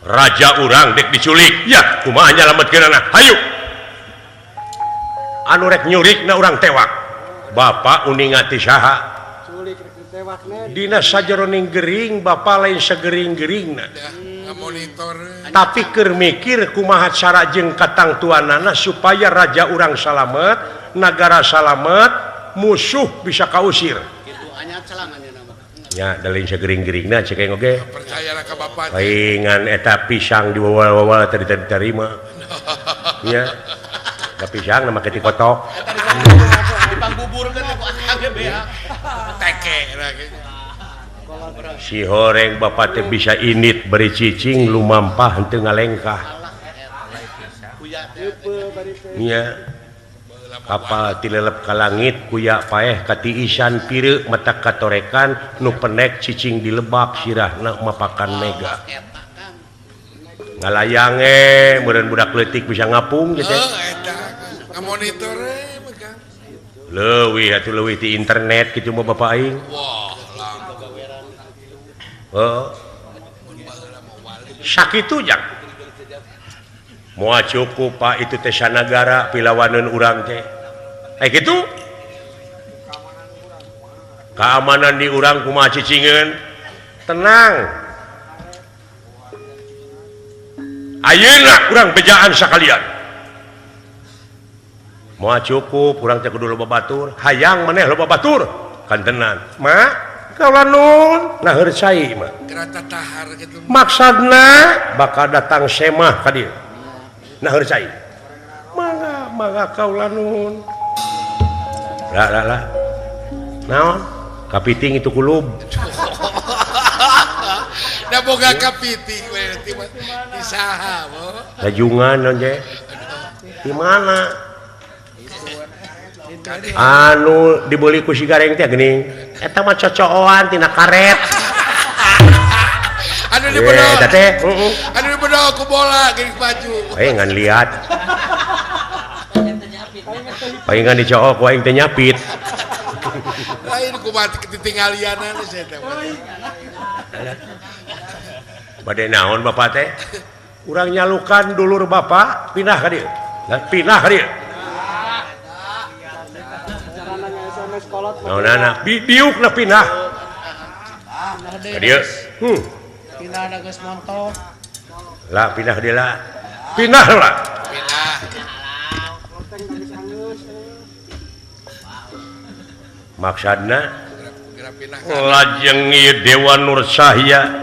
Raja urang dek diculik. Ya, kumaha nyalametkeunana? Hayu. Anu rek nyurikna urang tewak. Bapak uninga ti saha? Dina sajeroning gering, bapak lain segering-geringna. Tapi keur mikir kumaha cara jeung katangtuanana supaya raja urang salamet, nagara salamet, musuh bisa kausir. Ya, da lain segering-geringna cek aing oge. Percayalah ka bapak. Paingan eta pisang diwawal-wawal tadi diterima. Nya. Da pisang na make dikotok. Dipangbuburkeun ku akang ge beak. Teke. Si horeng bapak teh bisa init beri cicing lumampah henteu ngalengkah. Nya. Kapal tilelep ka langit kuya paeh katiisan pireu mata katorekan nu penek cicing di lebak sirahna mapakan mega. Ngalayange meureun budak leutik bisa ngapung gitu. Eta ngamonitor we mah. Leuwih atuh leuwih ti internet kitu mah bapak aing. Wah, heuh. Sakitu jang. Moal cukup Pak itu teh sanagara pilawaneun urang teh. Gitu keamanan di urang kumaha cicingeun tenang ayeuna urang bejaan sakalian moal cukup urang teh kudu loba batur hayang maneh loba batur kantenan ma kaula nun nah heur cai mah maksudna bakal datang semah ka dieu nah heur cai mangga mangga kaula nun lah lah lah naon kapiting itu kulub da boga kapiting we di saha bo lajungan naon je di mana anu dibeli ku si gareng teh geuning eta mah cocooan tina karet anu dibedol teh anu dibedol ku bola geuning baju ngan liat palingan dicook ku aing teh nyapit. Lain kumaha ketinggalianan saya teh. Bade naon bapak teh? Urang nyalukan dulur bapak pindah ka dieu. Pindah ka dieu. Naonana diukna pindah. Ka dieu. Pindah da geus montok. Lah pindah ka dieu lah. Pindah lah. Pindah. Maksudna lajeng ieu Dewa Nur Cahya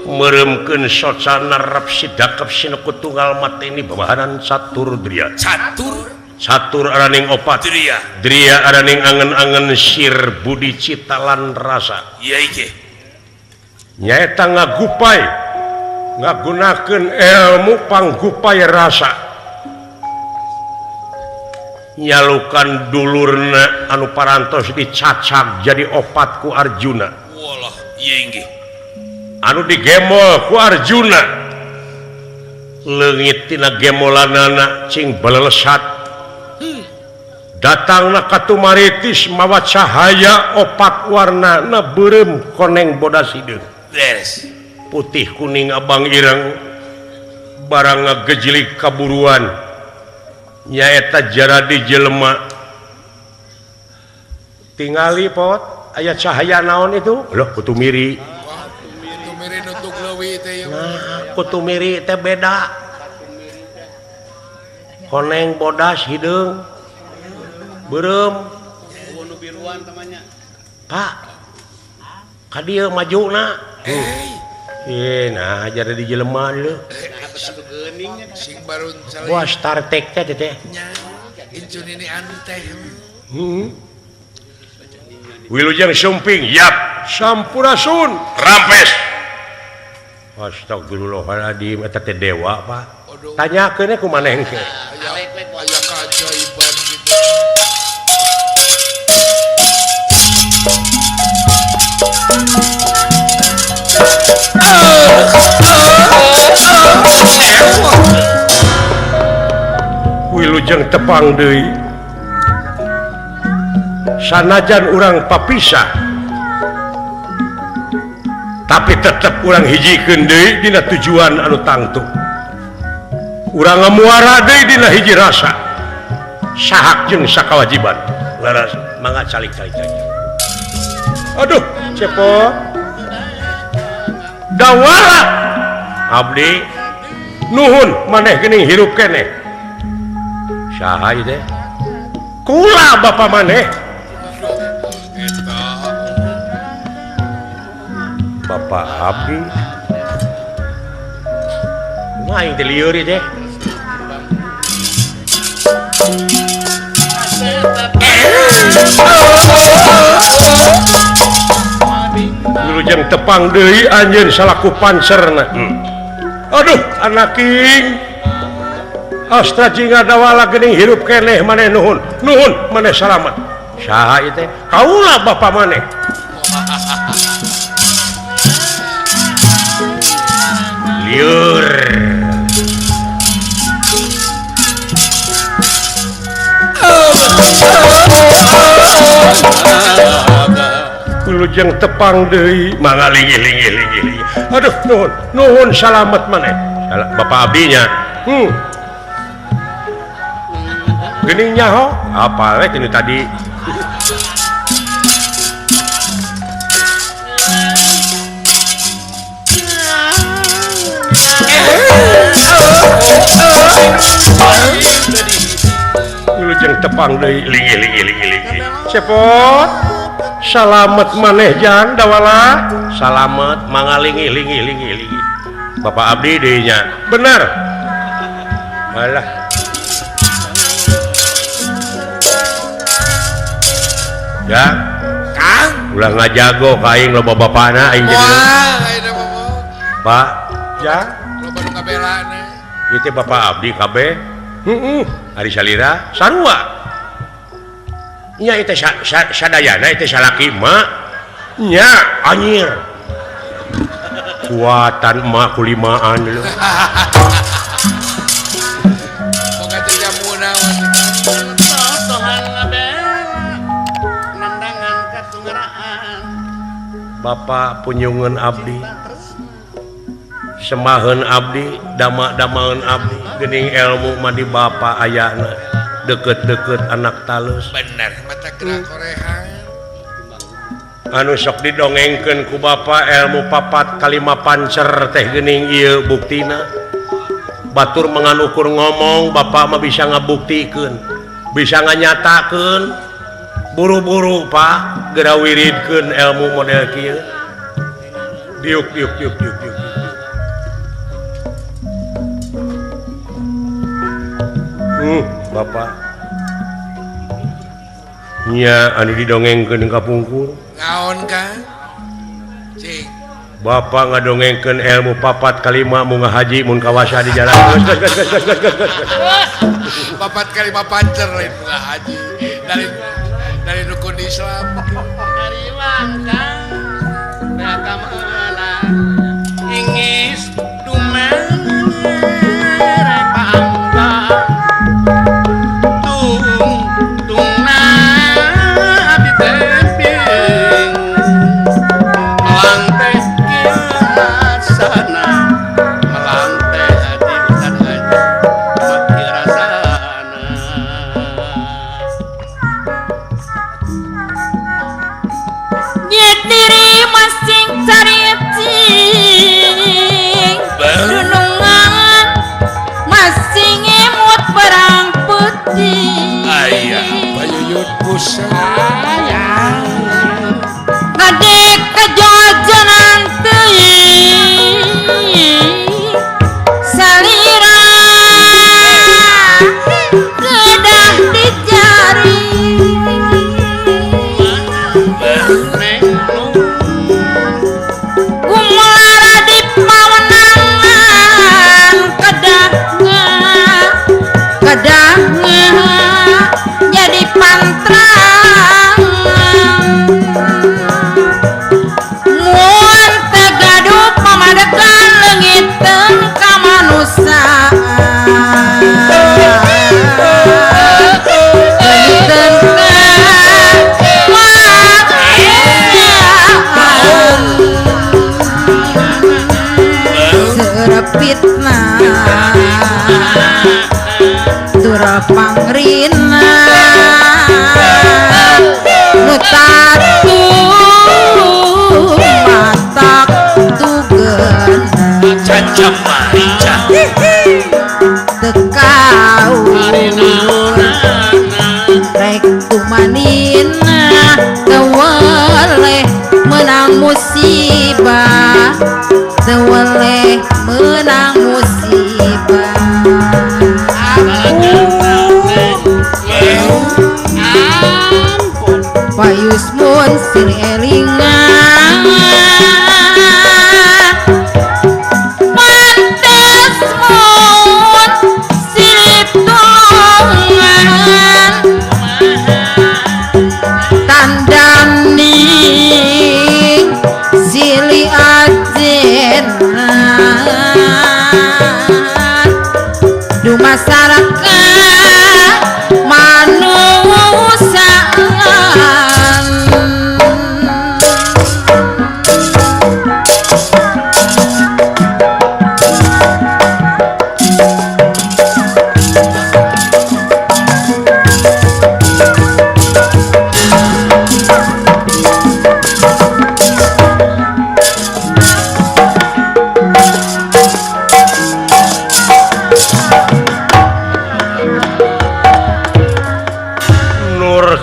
meremkeun socana rep sidakep sineku tunggal mateni babahanan catur dria catur catur araning opat dria dria araning angen-angen sir budi cita lan rasa ieu iki nyaeta ngagupai ngagunakeun ilmu panggupai rasa nyalukan dulurna anu parantos dicacag jadi opat ku Arjuna. Walah, ieu inggih. Anu digemol ku Arjuna. Leungit tina gemolanana cing balelesat. Datangna ka Tumaritis mawa cahaya opat warna na beureum koneng bodas hideung. Beres. Putih kuning abang ireng barang ngagejilig kaburuan. Nyaeta jaradi jelema tingali pot aya cahaya naon itu loh kutu miri kutu miri nutuk leuwih teh nah kutu miri teh beda koneng bodas hideung beureum nu biruan temannya Pak ka dieu majuna nah jadi jelema leuh wah Star Trek teh teh Wilujeng Sumping yap sampurasun rampes astagfirullahaladzim eta teh dewa Pak tanyakeun ku maneh engke aya keajaiban gitu. Wilujeng tepang deui sanajan urang papisah tapi tetep urang hijikeun deui dina tujuan anu tangtu urang ngamuara deui dina hiji rasa sahak jeung sakawajiban laras mangga calik-calik aduh cepot dawala abdi nuhun maneh geuning hirup keneh saha ieu teh kula bapa maneh bapa abdi kumaha aing teh lieur ieu teh Wilujeng tepang deui anjeun salaku pancerna. Aduh, anaking. Astra jingga dawala geuning hirup keneh maneh nuhun. Nuhun maneh salamet. Saha ieu teh? Kaula bapa maneh. Liur. Wilujeng tepang deui mangga linggih linggih linggih. Aduh nuhun, nuhun salamet maneh. Bapak abdinya. Geuning nyaho, apa we tinu tadi? Wilujeng tepang deui linggih linggih linggih linggih. Cepot. Salamet maneh jang dawala. Salamet mangga linggih linggih linggih linggih. Bapak abdi deui nya. Bener. Alah. Ya, Kang, ulah ngajago ka aing loba bapana aing jadi. Wah, ayeuna mah. Pak, ya, loba nu ngabelana. Ieu teh Bapak abdi kabeh. Heeh, ari salira sarua. Nya ieu teh sadayana ieu teh salaki emak. Nya anjir. Kuatan emak kulimaan lho. Boga teh jamuna Bapak punyungan abdi semaheun abdi dama-damaeun abdi geuning ilmu mah di bapa ayana deket-deket anak talus bener mata gerak korehan anu sok didongengkeun ku bapa ilmu papat kalima pancer teh geuning ieu buktina batur menganukur ngomong bapak mah bisa ngabuktikeun bisa nganyatakeun buru-buru Pak geura wiridkeun ilmu model kieu diuk diuk diuk diuk diuk. Bapak nya anu didongengkeun ka pungkur naon Kang cing Bapak ngadongengkeun ilmu papat kalima munga haji mun kawasa di jalan. Geus geus geus geus geus. Papat kalima pancer lain munga haji dari rukun Islam. Hariwang Kang raka ingis dumere pangga tung tungna abdi teping melang teh kiasana melang teh adi utan haji maki rasana. Nyet diri masing cariting dunungan masing emut perang putih. Ayah payuyut pusat ngadek kejojonan teuing salira kedah dicari. Gumalara di pawenangan kedahnya kedahnya jadi pantrangan mun teu gaduh pamadegan leungiteun kamanusiaan leungiteun kemanusiaan serepitna dura pangrina nu tatu matak tugena cacam marica teu kaul rek kumanina teu weleh meunang musibah teu weleh meunang musibah. Ampun payusmun sing elingan pantes mun silih Dasar kemanusiaan.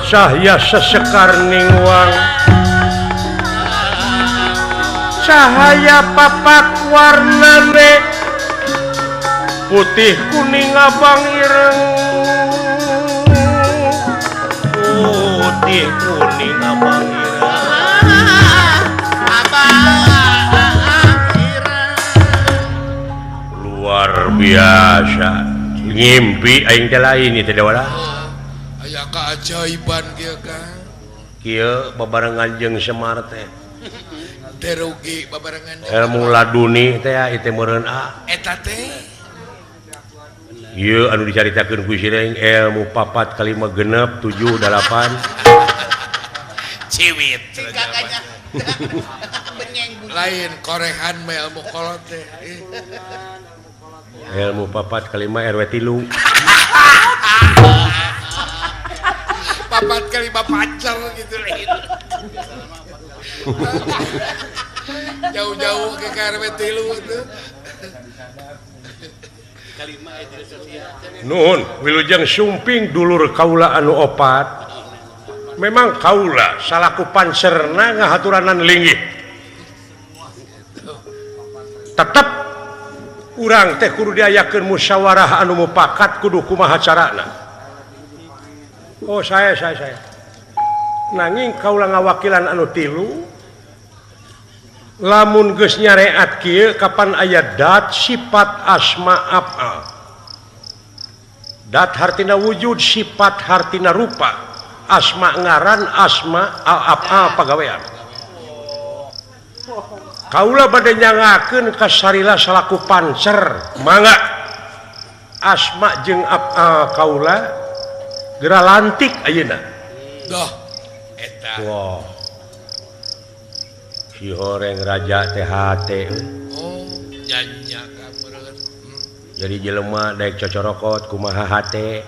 Cahya sesekar ningwang, cahaya papat warnane putih kuning abang ireng, putih kuning abang ireng, luar biasa. Ngimpi aing teh lain ieu teh wala. Keajaiban kieu Kang. Kieu babarengan jeung Semar teh. Teu rugi babarengan. Ilmu laduni teh ieu meureun a. Eta teh. Ieu anu dicaritakeun ku Sireng ilmu 4 5 6 7 8. Ciwit. Lain korehan mah ilmu kolot teh. Ilmu 4 5 RW 3. 4 kali 5 pacar gitu lain. Jauh-jauh ke KRW 3 itu. Nuhun wilujeng sumping dulur kaula anu opat. Memang kaula salaku pancerna ngahaturanan linggih. Tetep urang teh kudu diayakeun musyawarah anu mupakat kudu kumaha carana. Oh saya. Nanging kaula ngawakilan anu tilu lamun geus nyareat kieu kapan aya dat sifat asma af'al. Dat hartina wujud, sifat hartina rupa, asma ngaran, asma af'al pagawean. Kaula bade nyangakeun ka Sarila salaku pancer, mangga asma jeung af'al kaula gera lantik ayeuna. Doh eta. Wah. Si horeng raja teh hate. Oh, nyanyi ka meureun. Jadi jelema daek cocorokot kumaha hate?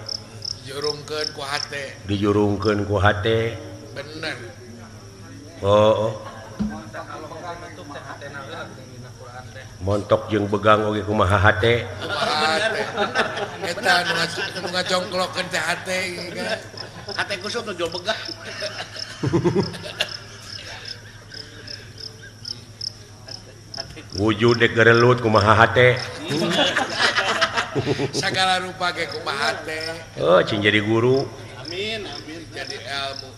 Dijurungkeun ku hate. Dijurungkeun ku hate. Bener. Oh. Montok jeung begang oge kumaha hate? Eta nu ngajongklokkeun teh hate kan. Hate kusut nu jual begang. Wujud dek gerelut kumaha hate. Sagala rupa ge kumaha hate. Oh, cing jadi guru. Amin, amin jadi ilmu.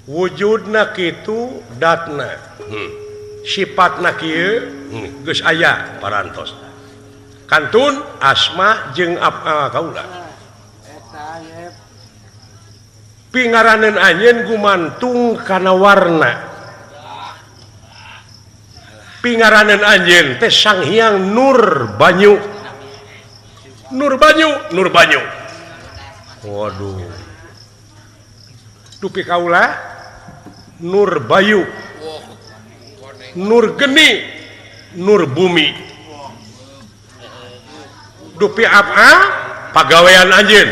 Wujudna kitu datna. Sifatna kieu geus aya parantos. Kantun asma jeung af'al kaula. Pingaraneun anjeun gumantung kana warna. Pingaraneun anjeun teh Sang Hyang Nur Banyu. Nur Banyu, Nur Banyu. Waduh. Dupi kaula Nur Bayu, Nur Geni, Nur Bumi. Dupi apa? Pagawean anjeun.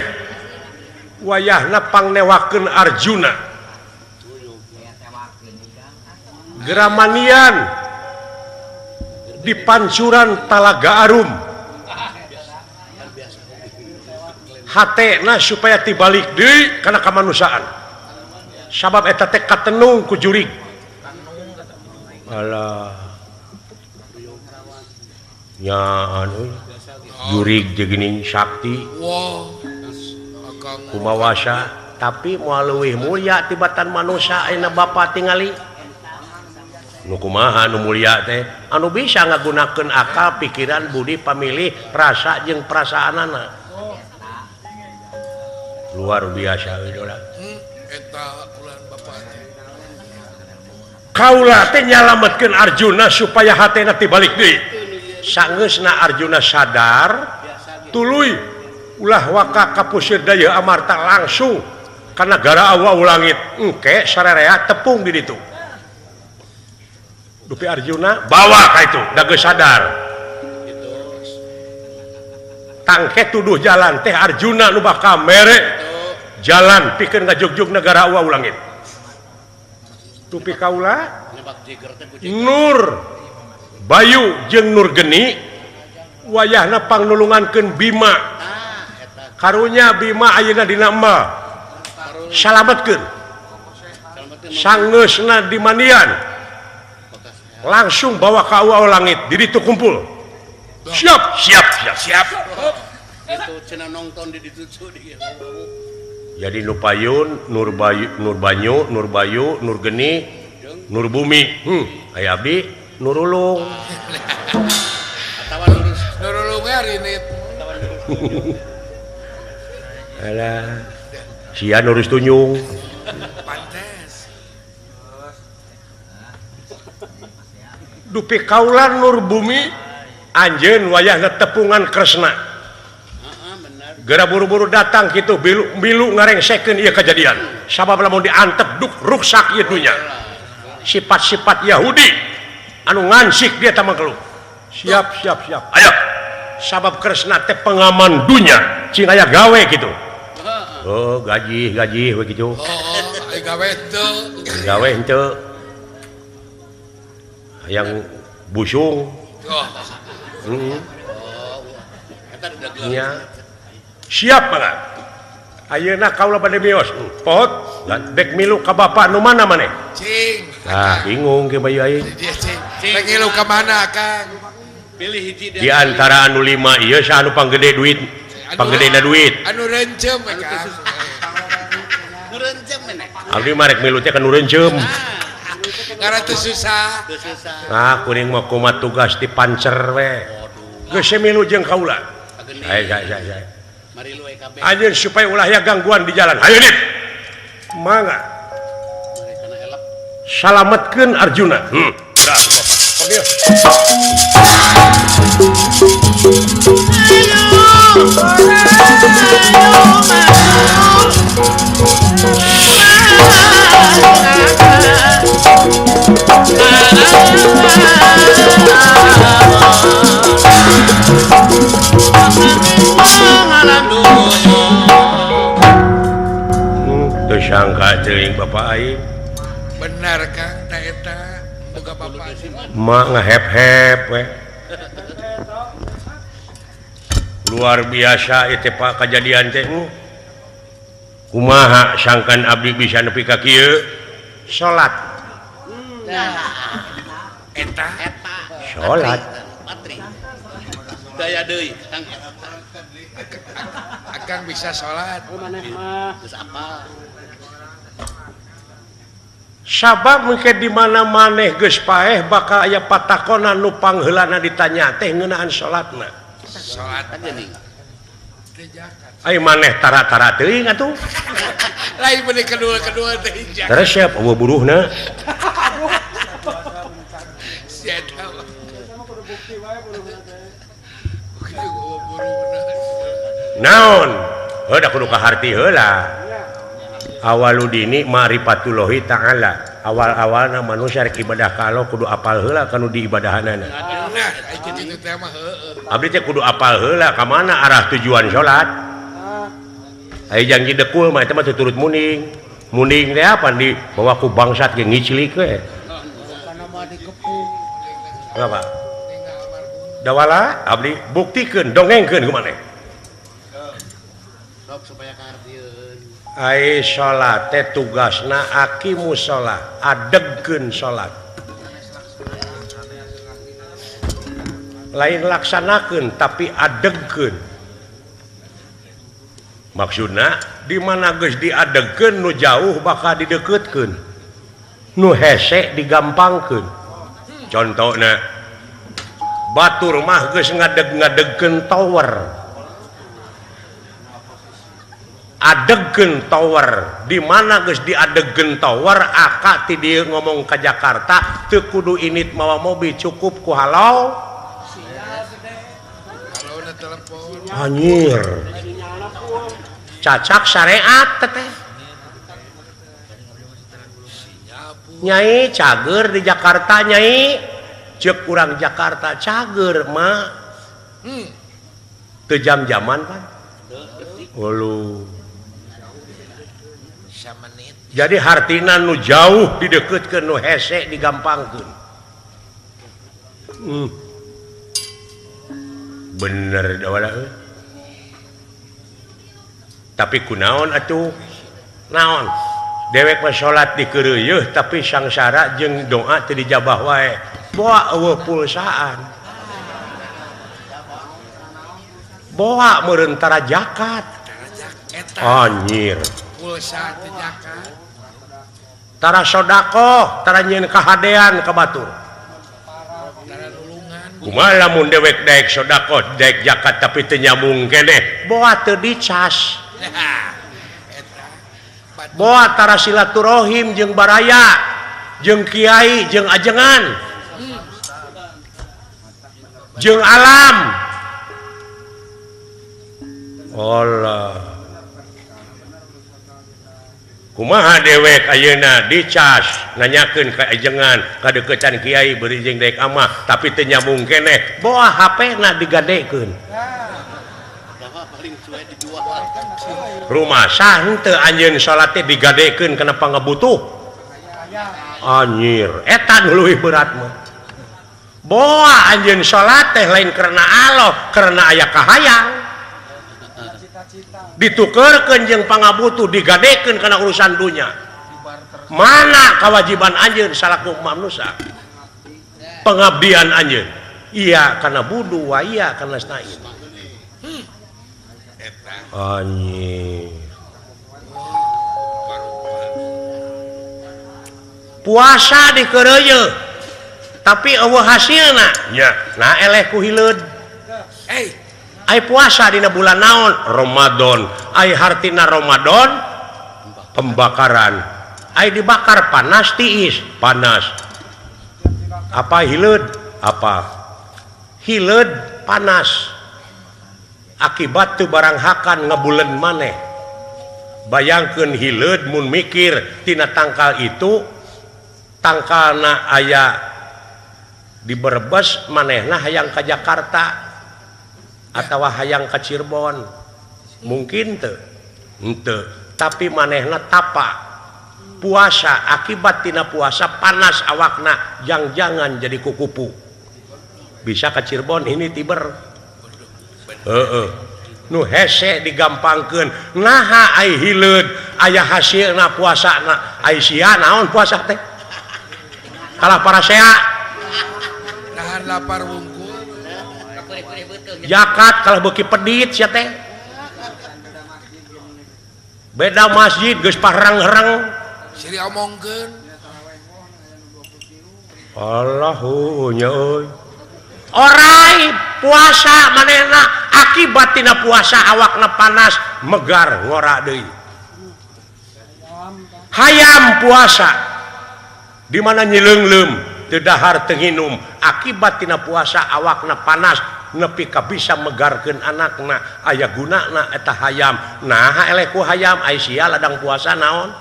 Wayahna pangnewakeun Arjuna. Geramanian di pancuran Talaga Arum. Hatena supaya tibalik deui kana kamanusiaan. Sabab eta teh katenung ku jurig. Alah. Nya anu jurig jeung geuning sakti. Kumawasa tapi moal leuwih mulia tibatan manusia ayeuna bapa tingali. Nu kumaha nu mulia teh anu bisa ngagunakeun akal, pikiran, budi, pamilih, rasa jeung perasaanana. Luar biasa idola. Eta ulan bapa teh. Kaula teh nyalametkeun Arjuna supaya hatena tibalik deui. Sangeusna Arjuna sadar tuluy ulah waka ka Pusir Daya Amarta langsung ka nagara Awu Langit engke sararea tepung di ditu. Dupi Arjuna bawa ka itu da geus sadar. Tangke tuduh jalan teh Arjuna nu bakal mere jalan pikeun ngajugjug negara Awu Langit. Dupi kaula Nur Bayu jeung Nur Geni wayahna pangnulungankeun Bima. Karunya Bima ayeuna dina emal salametkeun. Sangeusna di mandian langsung bawa ka Awu Langit di ditu kumpul. Siap, siap, siap, siap. Itu cenah nonton di ditu Jadi nu payun, Nur Bayu, Nur Banyu, Nur Bayu, Nur Geni, Nur Bumi. Aya abdi Nurulung. Atawa Nurulung we rinit. Alah. Sia nurus tunyung. Pantes. Dupi kaula Nur Bumi anjeun wayahna tepungan Kresna. Geura buru-buru datang kitu bilu ngarengsekeun ieu kejadian. Sabab lamun diantep duk ruksak ieu dunya. Sifat-sifat Yahudi anu ngansik dia tamang keluh. Siap, siap, siap. Ayo. Sabab Kresna teh pengaman dunya, cing aya gawe kitu. Oh, gaji we kitu. Oh, aya gawe teu. Gawe henteu. Hayang busung. Oh. Oh, eta nya. Siap banget. Ayeuna kaula bade mios. Pot, dek milu ka bapak nu mana maneh? Cing. Ah, bingung ke bayu aing. Cing. Dek ngilu ka mana, Kang? Pilih hiji di antara anu 5 ieu saha anu panggede duit? Panggedena duit. Anu rencem we, Kang. Nu rencem meneh. Abdi mah rek milu teh ka nu rencem. Karena teu susah. Teu susah. Ah, kuring mah kumaha tugas di pancer we. Geus milu jeung kaula. Hai hai hai. Anjeun supaya ulah ya gangguan di jalan. Hayu dit. Mangga. Salametkeun Arjuna. Dah, Bapak. Panggil. Teu sangka teuing Bapak aing. Benar Kang, ta eta boga bapak. Mak ngehep-hep we. Luar biasa ieu teh Pak kajadian teh. Kumaha sangkan abdi bisa nepi ka kieu? Salat. Eta salat. Daya deui Kang. Akang bisa salat. Geus apal. Sabab mungkin di mana maneh geus paeh bakal aya patakonan nu pangheulana ditanya teh ngeunaan salatna. Salat geuning. Ai maneh tara-tara teuing atuh. Lain bener kedua-kedua teh. Terus siap eueuh buruhna. Sia eta. Naon? Heuh da kudu kaharti heula. Awaludini ma'rifatullahi ta'ala. Awal-awalna manusia rek ibadah ka Allah kudu apal heula kanu diibadahanana. Nah, kitu teh mah heueuh. Abdi teh kudu apal heula ka mana arah tujuan salat. Aya janji dekul mah eta mah turut muning. Muning teh apa di bawa ku bangsat ge ngiclik we. Apa? Dawala abdi buktikeun dongengkeun ku maneh. Sok supaya kahartieun. Ai salat teh tugasna aqimus shalah, adegkeun salat. Lain laksanakeun tapi adegkeun. Maksudna di mana geus diadegkeun nu jauh bakal dideukeutkeun. Nu hese digampangkeun. Contohna batur mah geus ngadeg-ngadegkeun tower. Adegkeun tower di mana geus diadegkeun tower aka ti dieu ngomong ka Jakarta teu kudu init mawa mobil cukup ku halau Anjir. Cacak syariat teteh. Nyai cager di Jakarta nyai. Ceuk urang Jakarta cager mah. Teu jam-jaman pan. Ulu. Jadi hartina nu jauh dideketkeun nu hese digampangkeun. Bener da wala euy. Tapi kunaon atuh? Naon? Dewek mah salat dikeureuyeun tapi sangsara jeung doa teu dijabah wae. Boa eueuh pulsaan. Boa meureun tara zakat. Anjir. Pulsa teu zakat. Tara sedekah, tara nyieun kahadean ka batur. Kumaha lamun dewek daek sedekah, daek zakat tapi teu nyambung keneh, boa teu dicas. Boa tara silaturahim jeung baraya, jeung kiai, jeung ajengan, jeung alam. Allah. Kumaha dewek ayeuna dicas nanyakeun ka ajengan kadeukeutan kiai beureum jeung daek amah tapi teu nyambung keneh, boa HP-na digadekeun. Rumah sah henteu anjeun salat teh digadekeun kana pangabutuh. Anjir, eta nu leuwih berat mah. Boa anjeun salat teh lain karena Allah, karena aya kahayang. Ditukerkeun jeung pangabutuh digadekeun kana urusan dunya. Mana kewajiban anjeun salaku manusia? Pengabdian anjeun. Iya kana budu wa iya kana stain. Anjir. Puasa dikeureuyeun tapi eueuh hasilna nya nah eleh ku hileud. Ai puasa dina bulan naon? Ramadan. Ai hartina Ramadan pembakaran. Ai dibakar panas tiis, panas. Apa hileud? Apa? Hileud panas. Akibat teu barang hakan ngebulen maneh. Bayangkeun hileud mun mikir tina tangkal itu tangkalna aya di Brebes manehna hayang ka Jakarta atawa hayang ka Cirebon. Mungkin teu? Henteu. Tapi manehna tapa puasa akibat tina puasa panas awakna jang-jangan jadi kukupu. Bisa ka Cirebon ini tiber. Heeh. Nu hese digampangkeun. Naha ai hileud aya hasilna puasana. Ai sia naon puasa teh? Kalah parasea. Nahan lapar wungkul. Zakat kalah beuki pedit sia teh. Beda masjid geus parang-herang. Siri omongkeun. Allahu nya euy. Orai puasa manehna akibat tina puasa awakna panas megar ngora deui. Hayam puasa di mana nyileungleum teu dahar teu nginum akibat tina puasa awakna panas nepi ka bisa megarkeun anakna aya gunana eta hayam. Naha eleh ku hayam ai sia ladang puasa naon?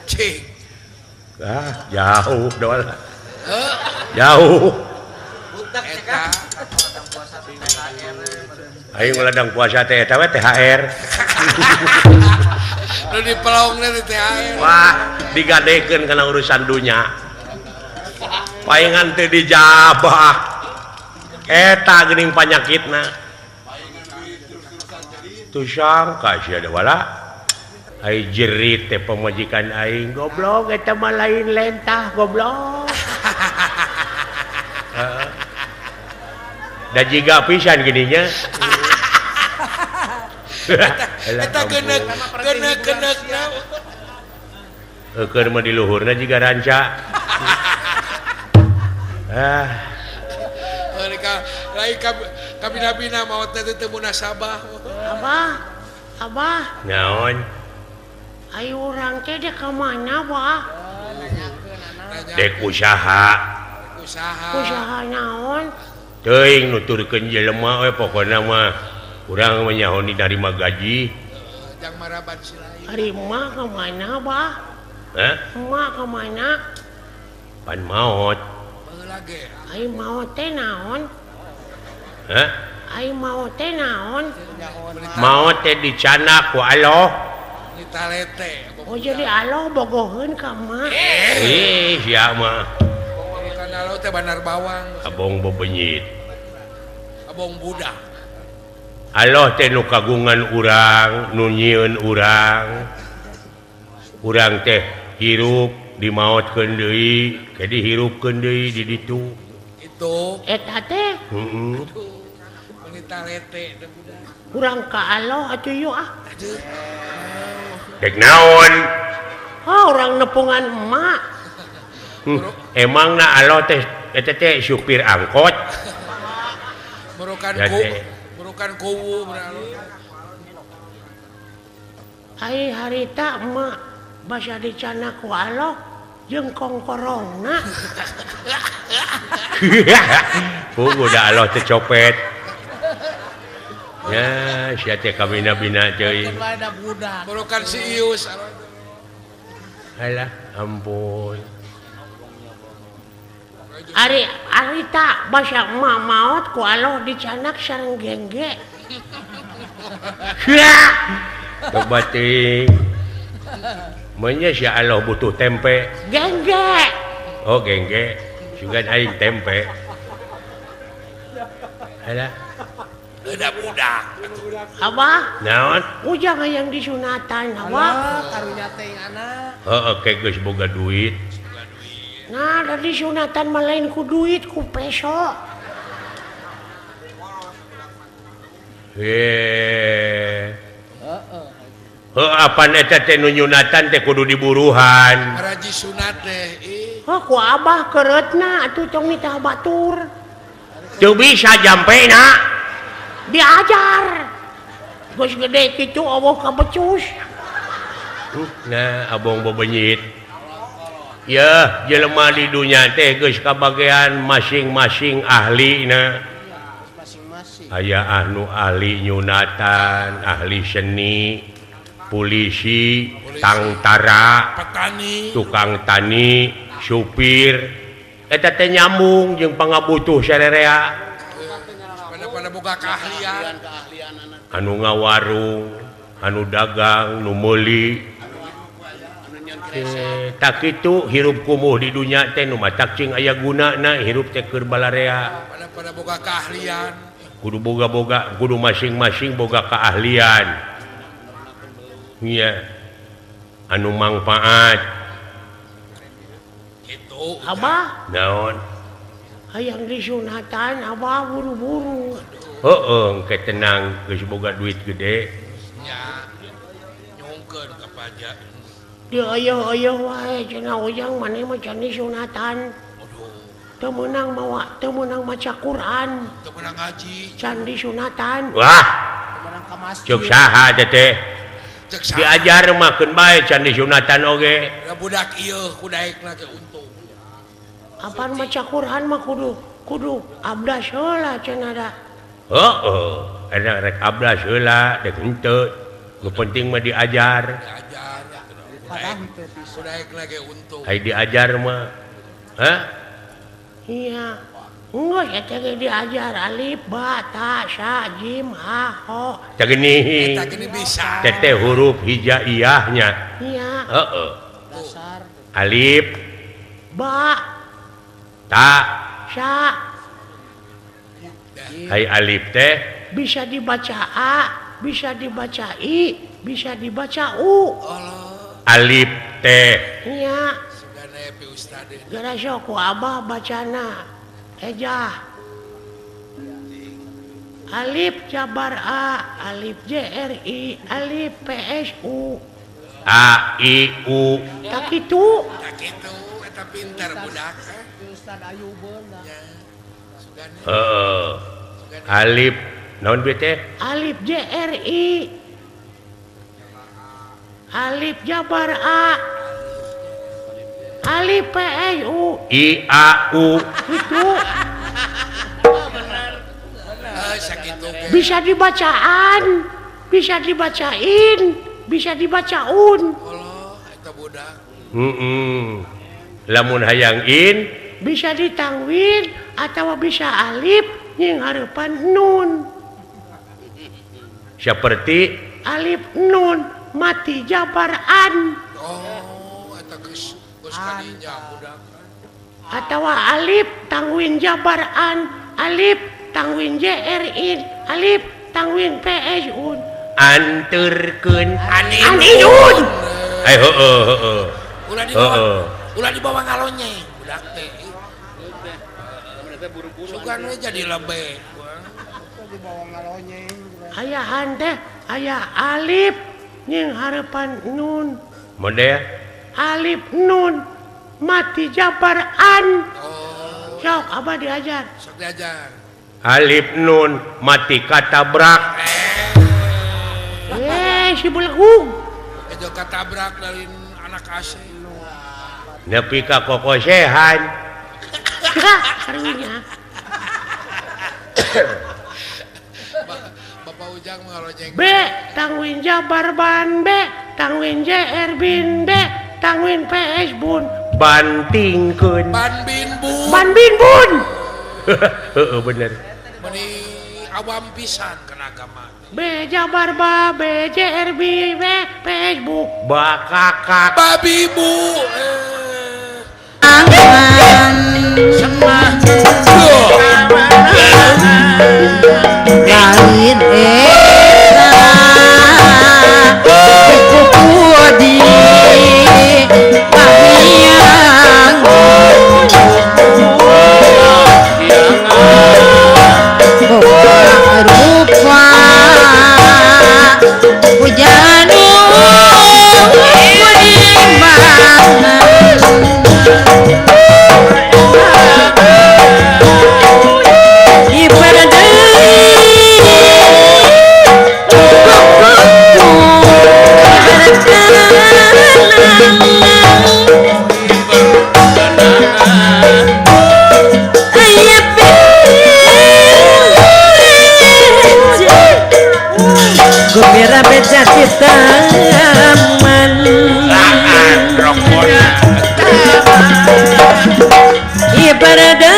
Cing. Ah, jauh doal. Jauh. Aing ladang puasa teh eta we THR. Nu dipelongna teh THR. Wah, digadekeun kana urusan dunya. Paingan teu dijabah. Eta geuning panyakitna. Tuh sangka sia da wala. Ai jerit teh pamajikan aing goblok eta mah lain lentah goblok. Da jiga pisan gininya. Eta geuneuk geuneuk geuneukna. Keur mah di luhurna jiga ranca. Ah. Lain kabina-bina maot teh teu munasabah. Abah, abah. Naon? Ayo urang teh dek ka mana, Bah? Dek usaha. Usaha. Usaha naon? Teuing nuturkeun jelema we pokona mah urang mah nyaho narima gaji. Jang maraban si lain. Ari emak ka mana, Bah? Hah? Emak ka mana? Pan maot. Baheula ge. Ai maot teh naon? Hah? Ai maot teh naon? Maot teh dicanak ku Allah. Ditalete. Oh jadi Allah bogoheun ka emak. Ih, sia mah. Bukan Allah teh banar bawang. Abong bebenyit. Abong budak. Allah teh nu kagungan urang, nu nyieun urang. Urang teh hirup dimaotkeun deui, ke dihirupkeun deui di ditu. Itu. Eta teh. Heeh. Meuni talete teh budak. Urang ka Allah atuh yeuh ah. Aduh. Dek naon? Oh, urang nepungan emak. Emangna Allah teh eta teh supir angkot. Merukan ku, merukan kuwu Ai harita emak basa dicanak ku Allah jeung kongkorongna. Puguh da Allah teh copet. Ya, sia teh kabina-bina teuing. Merukan si Ius. Alah, ampun. Ari harita basa emak maot ku Allah dicanak sareng gengge. Coba teuing. Meunya sia Allah butuh tempe. Gengge. Oh, gengge. Sugan aing tempe. Alah. Udah budak. Abah? Naon? Ujang hayang disunatan, abah. Karunya teh anak. Heeh, ke geus boga duit. Nah, da disunatan mah lain ku duit, ku peso. Heeh. Heeh, apan eta teh nu nyunatan teh kudu diburuhan. Raji sunat teh ih. Heuh, ku abah keureutna atuh tong nitah batur. Teu bisa jampena. Diajar. Geus gede kitu eueuh kabecus. Nah, abong bebenyit. Ya, jelema di dunya teh geus kabagean masing-masing ahlina. Aya anu ahli nyunatan, ahli seni, polisi, tangtara, petani, tukang tani, supir. Eta teh nyambung jeung pangabutuh sarerea. Pada boga keahlian, anu ngawarung, anu dagang, nu meuli. Tak kitu hirup kumuh di dunya teh nu matak cing aya gunana hirup teh keur balarea. Pada boga keahlian. Kudu boga-boga, kudu masing-masing boga keahlian. Iya. Anu mangfaat. Kitu. Abah? Naon? Hayang disunatan abah buru-buru. Heeh, engke tenang geus boga duit gede. Nya. Nyungkeun ka pajak. Dieueuh-eueuh wae cenah ujang maneh mah can disunatan. Aduh. Teu meunang mawa, teu meunang maca Quran. Teu meunang ngaji. Can disunatan. Wah. Teu meunang ka masjid. Cek saha teh teh? Cek saha? Diajar mah keun bae can disunatan oge. Da budak ieu ku daekna ge untung. Apaan maca Quran mah kudu abdas heula cenah da. Heeh, eta rek abdas heula dek henteu. Nu penting mah diajar. Diajar. Ku daekna ge untung. Ai diajar mah. Hah? Iya. Enggeus eta ge diajar alif ba ta sa jim ha ho. Tah geuning. Eta geuning bisa. Teh huruf hijaiyahnya. Iya. Heeh. Dasar. Alif ba ta sa. Hai alif teh bisa dibaca a, bisa dibaca i, bisa dibaca u. Allah. Alif teh. Iya. Sugana pi ustad. Gara sok ku abah bacana ejah. Alif jabar a, alif j r i, alif p s u. A i u. Tak kitu. Tak kitu eta pintar budak. Ustad Ayubeun dah. Heeh. Alif naon bieu teh? Alif J R I. Alif jabar A. Alif P S U. I A U. Itu. Benar. Bisa dibacaan, bisa dibacain, bisa dibacaun. Allah eta budak. Lamun hayang in bisa ditangwin atau bisa alif nying hareupan nun. Seperti alif nun mati jabaran. Oh, eta geus geus kadinya budak. Atau alif tangwin jabaran, alif tangwin jrin, alif tangwin psun. Anturkeun aninun. Eh heueuh heueuh. Ulah dibawa. Ulah dibawa ngalonyeng budak teh. Sugan we jadi lebe. Dibawa ngalonyeng. Ayahan teh aya alif nying hareupan nun. Model alif nun mati jabaran. Oh. Sok abah diajar. Sok diajar. Alif nun mati katabrak. Si belegung. Itu katabrak dari anak asing. Nepi ka kokosehan. Karunya. Bapak Ujang ngalonyeng. B tangwin jabar ban B tangwin JR bin B tangwin PS bun. Bantingkeun. Ban bin bun. Ban bin bun. Heeh bener. Meni awam pisan kana agama. B jabar ba B J R B B PS bu. Bakakak. Babi bu. Lain era kuku di kahiyang rupa hujanu Gembira beca taman ibadah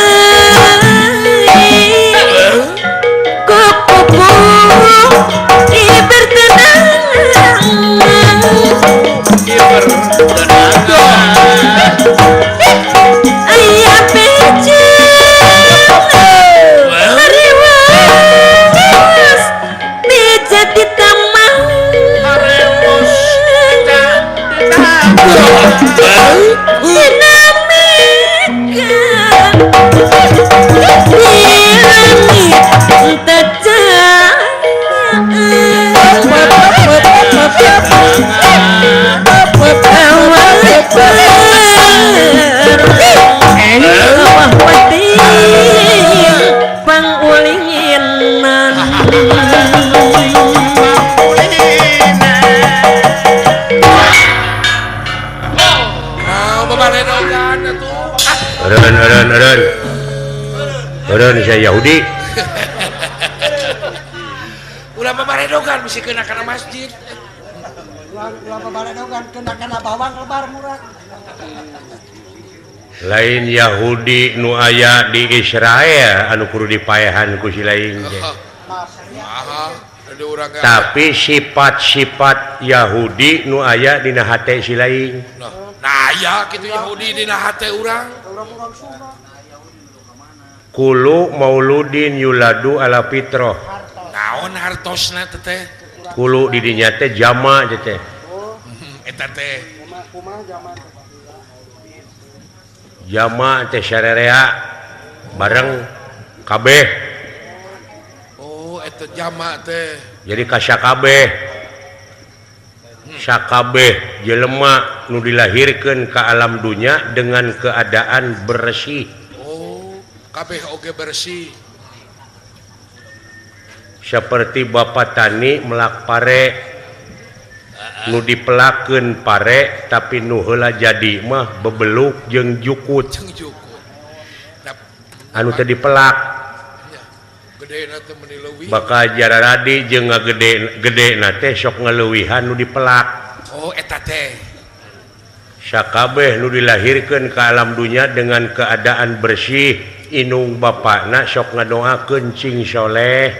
kupu ibertenang ayah beca hariwas beca di taman Eureun saya Yahudi. Ulah babaredogan bisi kena kana masjid. Ulah babaredogan kena kana bawang lebar murah. Lain Yahudi nu aya di Israel anu kudu dipaehan ku si lain teh. Tapi sifat-sifat Yahudi nu aya dina hate si lain. Nah, aya kitu Yahudi dina hate urang. Kulu mauludin yuladu ala fitroh. Naon hartosna teh? Kulu di dinya teh jama teh. Eta teh. Jama teh sarerea bareng kabeh. Oh, eta jama teh. Jadi ka sakabeh. Sakabeh jelema nu dilahirkeun ka alam dunya dengan keadaan bersih. Kabeh oge bersih. Seperti bapak tani melak pare nu dipelakeun pare tapi nu heula jadi mah bebeluk jeung jukut. Anu teh dipelak. Bakal jararadi jeung ngagede gede na teh sok ngaleuwihan nu dipelak. Oh eta teh. Sakabeh nu dilahirkeun ka alam dunya dengan keadaan bersih inung bapakna sok ngadoakeun cing soleh,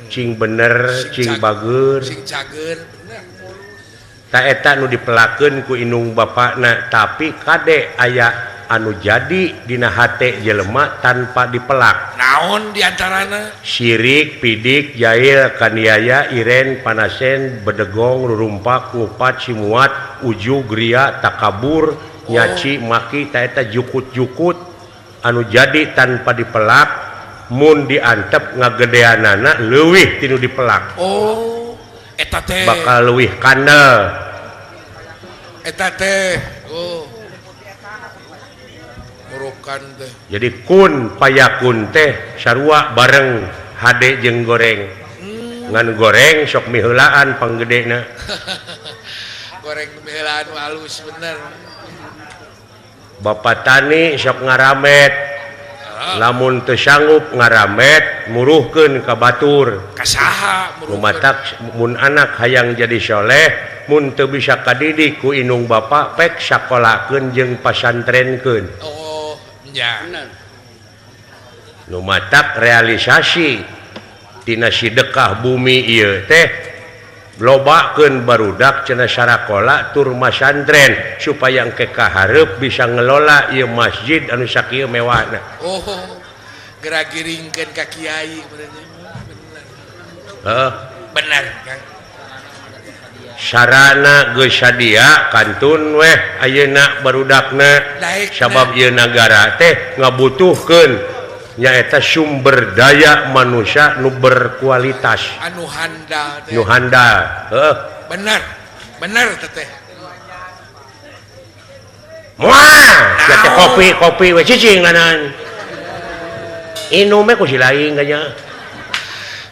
cing bener, cing bager, cing cager, bener. Ta eta nu dipelakeun ku inung bapakna, tapi kade aya anu jadi dina hate jelema tanpa dipelak. Naon diantarana? Sirik, pidik, jahil, kaniaya, iren, panasen, bedegong, rurumpak, ngupat, simuat, ujug, ria, takabur, nyaci, maki, ta eta jukut-jukut anu jadi tanpa dipelak mun diantep ngagedeanana leuwih tinu dipelak. Oh, eta teh bakal leuwih kandel. Eta teh. Oh. Teh. Jadi kun payakun teh sarua bareng hade jeung goreng. Ngan goreng sok miheulaan panggedena. Goreng miheulaan halus bener. Bapak tani sok ngaramet. Lamun teu sanggup ngaramet muruhkeun ka batur. Ka saha muruhkeun? Matak mun anak hayang jadi soleh mun teu bisa kadidik ku inung bapak pek sakolakeun jeung pasantrenkeun. Oh. Ya. Nu matak realisasi tina sidekah bumi ieu teh lobakeun barudak cenah sarakola tur masantren supaya engke kahareup bisa ngelola ieu masjid anu sakieu mewahna. Oh, geura giringkeun ka kiai bener. Heeh, bener Kang. Sarana geus sadia kantun weh ayeuna barudakna sabab ieu nagara teh ngabutuhkeun nyaeta sumber daya manusia nu berkualitas anu handal teh. Nu handal heuh bener bener teh moal teh kopi we cicing nanan inum we ku si lain kanya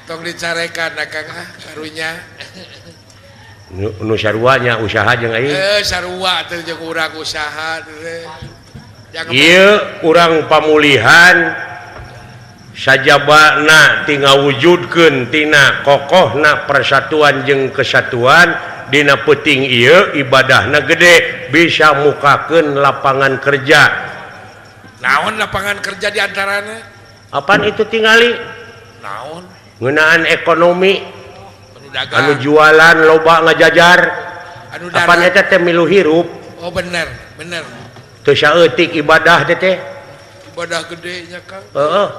tong dicarekan Kang ah karunya nu saruanya usaha jeung aing sarua teh jeung urang usaha teh ieu urang pamulihan sajabana ti ngawujudkeun tina kokohna persatuan jeung kesatuan dina peuting ieu ibadahna gede bisa mukakeun lapangan kerja. Naon lapangan kerja di antarana? Apaan itu tingali? Naon? Ngeunaan ekonomi anu jualan loba ngajajar anu apan eta teh milu hirup. Oh bener bener teu saeutik ibadah teh teh ibadah gede nya Kang. Heeh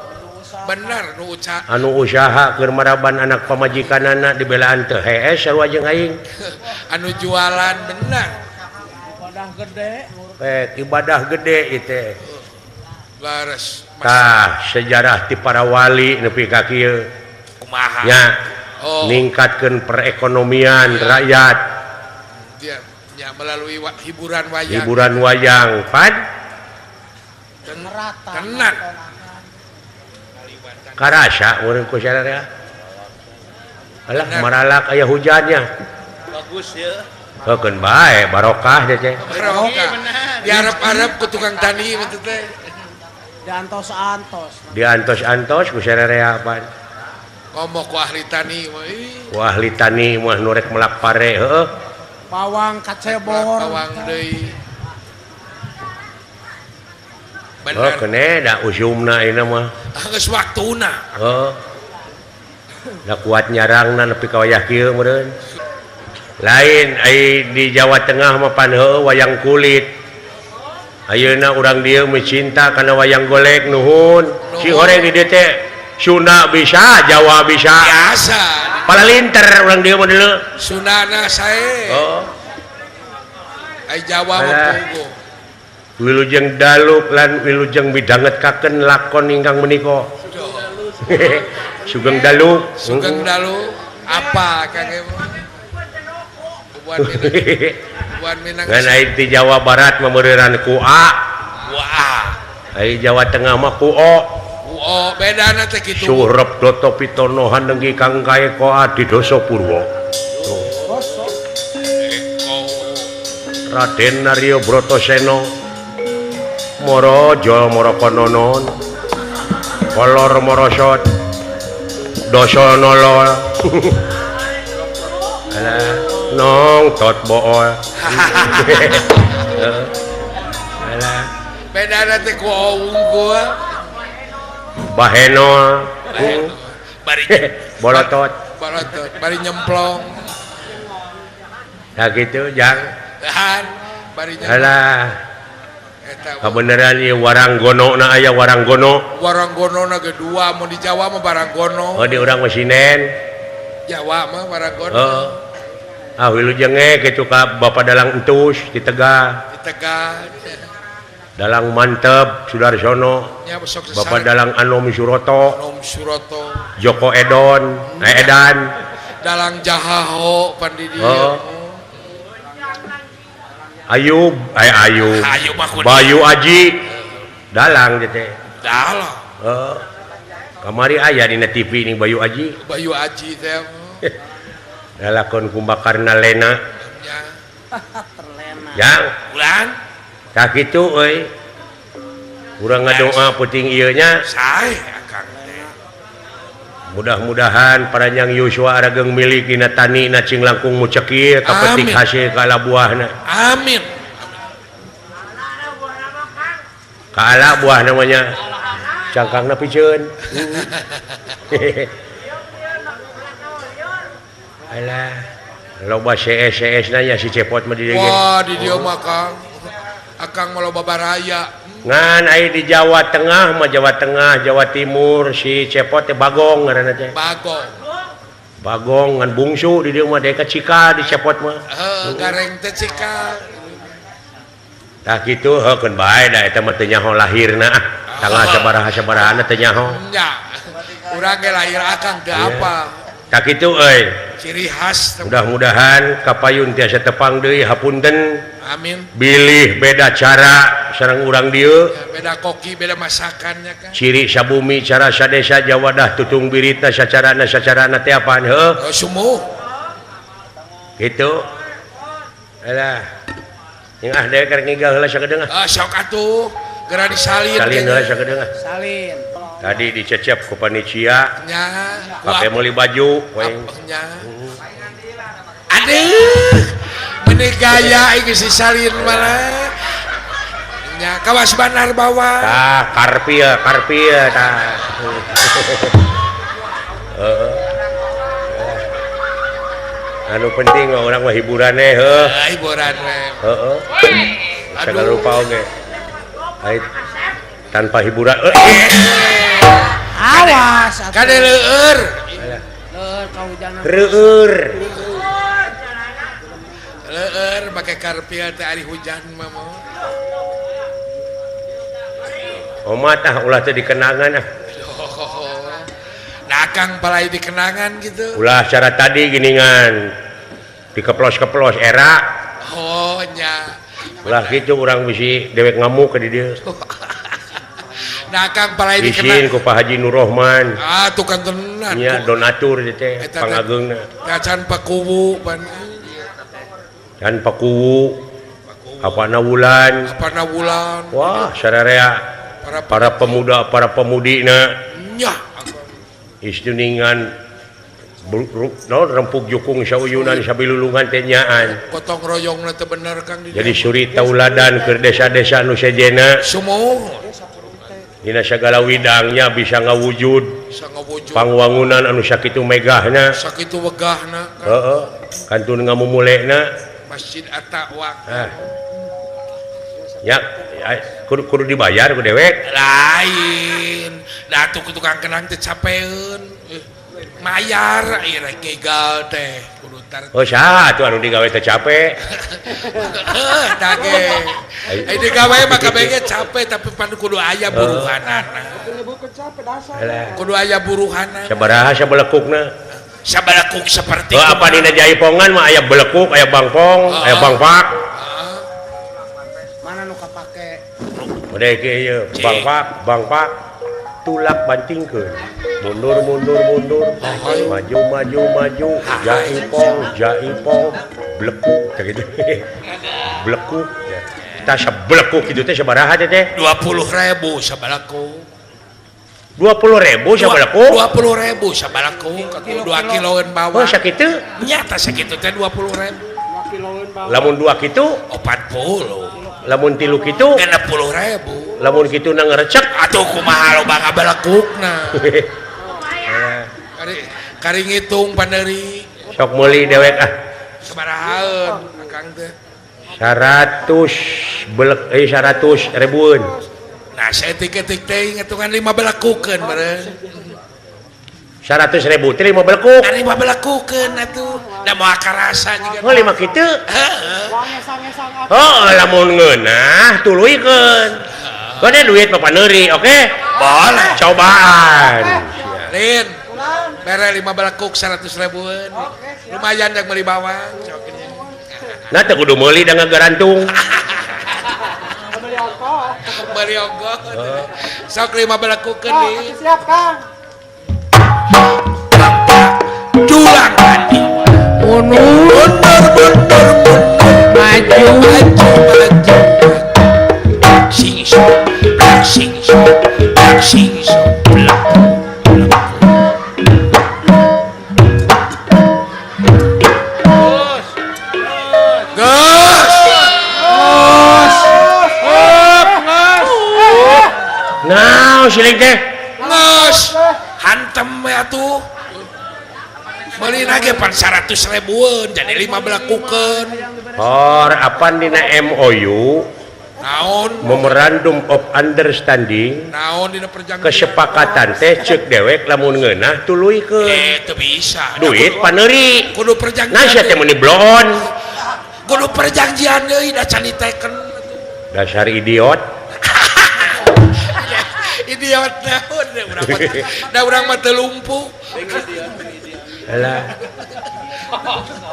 bener nu usaha anu usaha keur maraban anak pamajikanana dibelaan teu hees sarua jeung aing. Anu jualan bener ibadah gede ibadah gede ieu teh bares. Tah sejarah ti para wali nepi ka kieu kumaha nya. Oh. Ningkatkan perekonomian ya. Rakyat ya, ya, melalui hiburan wayang. Hiburan wayang pan tenan karasa urang ku sararea. Alah maralak aya hujannya bagus ya. Heukeun bae barokah teh. Barokah. Diarep-arep ku tukang tani mah teh. Diantos-antos. Diantos-antos ku sararea pan. Ngomong ku ahli tani mah. Ku ahli tani mah nu rek melak pare heueuh. Bawang kacebor. Bawang deui. Bener. Oh kene da usumna ayeuna mah. Geus waktuna. Heuh. Da kuat nyarangna nepi ka wayah kieu meureun. Lain ai di Jawa Tengah mah pan heueuh wayang kulit. Ayeuna urang dieu mah cinta kana wayang golek nuhun. Si horeng di dieu teh Sunda bisa, Jawa bisa. Biasa. Palalinter urang dieu mah deuleu. Sundana sae. Oh. Ai Jawa mah pogo. Wilujeng dalu lan wilujeng midhangetkaken lakon ingkang menika. Sugeng dalu. Sugeng dalu apa Kang Emo? Buan Minang. Ngan ai di Jawa Barat mah meureureunan ku A. Ku A. Ai Jawa Tengah mah ku O. Oh, bedana teh kitu. Surep Doto Pitono handenggi kang kaeka Adidosa Purwa. Raden Narya Bratasena Mara Jaya Mara Kanonon Kolor Marasot Dosol nolol. Alah, nong tot bool. Alah. Bedana teh ku unggul. Bahenol. Bari bolotot. Bolotot, bari nyemplong. Nah gitu, Jang. Tahan, bari nyemplong. Alah. Kabeneran ieu waranggono na aya waranggono. Waranggono na ge dua, mun di Jawa mah Waranggono. Oh, di urang mah Sinen. Jawa mah Waranggono. Heeh. Ah wilujenge kitu ka Bapak Dalang Entus di Tegal. Di Tegal. Dalang Mantep Sudarsono. Nya sok Bapak Dalang Anom Suroto. Anom Suroto. Joko Edon, Edan. Dalang Jahaho pan di dieu. Oh. Ayub, Ayub. Ayub Bayu Aji. Dalang teh. Dalang. Heeh. Kamari aya dina TV ning Bayu Aji. Bayu Aji teh. Lalakon Kumbakarna Lena. Nya. Terlena. Jang, ulan. Tah kitu euy. Urang ngadoa peuting ieu nya. Sae akang teh. Mudah-mudahan paranjang Yuswa arageng milik dina tani na cing langkung mucekir kapetik hasil kala buahna. Amin. Kaala buah namanya. Cangkangna piceun. Alah, loba CS na nya si Cepot mah di dieu. Wah, di dieu mah Kang. Akang mah loba baraya. Ngan aya di Jawa Tengah mah Jawa Tengah, Jawa Timur si Cepot teh Bagong ngaranna teh. Bagong. Bagong ngan bungsu di dieu mah deka cikal di Cepot mah. Heuh, gareng teh cikal. Tah kitu heukeun bae da eta mah teu nyaho lahirna ah. Tanggal sabaraha-sabarahana teu nyaho. Nya. Urang ge lahir akang teu apa. Tah kitu euy. Ciri khas. Mudah-mudahan kapayun tiasa tepang deui hapunten. Amin. Bilih beda cara sareng urang dieu. Ya, beda koki, beda masakannya kan. Ciri sabumi cara sadesa Jawadah tutung birita sacarana teh apaan heuh? Oh, sumuh. Gitu. Alah. Yang ah deui keur ngigal heula sakedeung ah. Ah, sok atuh. Geura disalin. Salin heula sakedeung ah. Salin. Tadi dicecep ku panitia. Nya, pake meuli baju we. Nya. Aduh. Meuni gaya ieu si salin malah. Nya kawas bandar bawa. Tah, karpil, karpil tah. Heeh. Anu penting mah urang mah hiburan we heuh. Hiburan we. Heeh. Sagala rupa oge. Ai tanpa hiburan. Awas kade leueur. Leueur kahujanan. Reueur. Leueur make karpil teh ari hujan mah mau. Omat ah ulah teh dikenangan ah. Nah akang palai dikenangan gitu. Ulah cara tadi giningan. Dikeplos-keplos era. Oh nya. Ulah kitu urang bisi dewek ngamuk ke di dieu. Nah akang palai dikenangan. Isin ku Pak Haji Nur Rohman. Ah tukang tenan. Nya donatur teh pangageungna. Kacan Pakuwu pan. Can Pakuwu. Apana wulan. Apana wulan. Wah, sararea para pemuda, para pemudina. Nya. Istuningan naon rempug jukung sauyunan sabilulungan teh nyaan. Gotong royongna teh bener Kang di. Jadi suri tauladan keur desa-desa nu sejenna. Sumuh. Dina sagala widangnya bisa ngawujud. Bisa ngawujud. Pangwangunan anu sakitu megahna. Sakitu wegahna. Heeh. Kantun ngamumulena Masjid At-Taqwa. Ah. Ya, kudu dibayar ku dewek. Lain. Da atuh ku tukang kenang teh capeun. Mayar ieu rek ngigal teh kudu tar. Oh saha atuh anu digawe teh capek. Heuh tah ge. Ai digawe mah kabeh ge capek tapi pan kudu aya buruhanana. Kudu aya buruhanana. Sabaraha sabelekukna? Sabalekuk seperti oh, apa dina jaipongan mah aya belekuk, aya bangpong, aya bangpak. Mana nu kapake? Udah ieu bangpak, bangpak tulak bantingkeun. Mundur mundur mundur, maju maju maju, jaipong, jaipong, belekuk teh gitu. Belekuk. Tah sabelekuk kitu teh sabaraha teh? 20.000 sabalekuk. 20.000 sabalekuk. 20.000 sabalekuk 2 kiloan bawang. Oh sakitu? Nyata sakitu teh 20.000. Lamun 2 kitu 40. Lamun 3 kitu 60.000. Lamun kitu na ngerecek atuh kumaha loba ngabalekukna. Kari ngitung pandeuri. Sok meuli dewek ah. Sabarahaeun akang teh? 100 belek 100 ribuan. Nah, saya tik-tik teh ngitungan 5 belekukeun meureun. 100.000 teh 5 belekuk. Nah, 5 belekukeun atuh. Da moal karasa jiga. Oh, 5 kitu? Heeh. Oh, lamun ngeunah tuluykeun. Gede duit mah paneuri, oke? Boleh. Cobaan. Lin. Bere 5 belekuk 100 ribuan. Lumayan yang meuli bawang. Nah, teu kudu meuli da ngagarantung. Meuli ongkoh. Sok 5 belekukeun deui. Siap, Kang. Dulang tadi. Mundur mundur mundur maju maju maju. Sing song sing song sing song. Nah, siling teh. Nges, hantem we atuh. Meulina ge pan 100 ribuan, jadi 5 belekukeun. Hor, apan dina MOU? Naon? Memorandum of Understanding. Naon dina perjanjian? Kesepakatan teh ceuk dewek lamun ngeunah tuluykeun. Teu bisa. Duit paneuri. Kudu perjanjian. Nah, sia teh meuni bloon. Kudu perjanjian deui da can diteken. Dasar idiot. Idiot naon urang mah da urang mah teu lumpuh. Alah.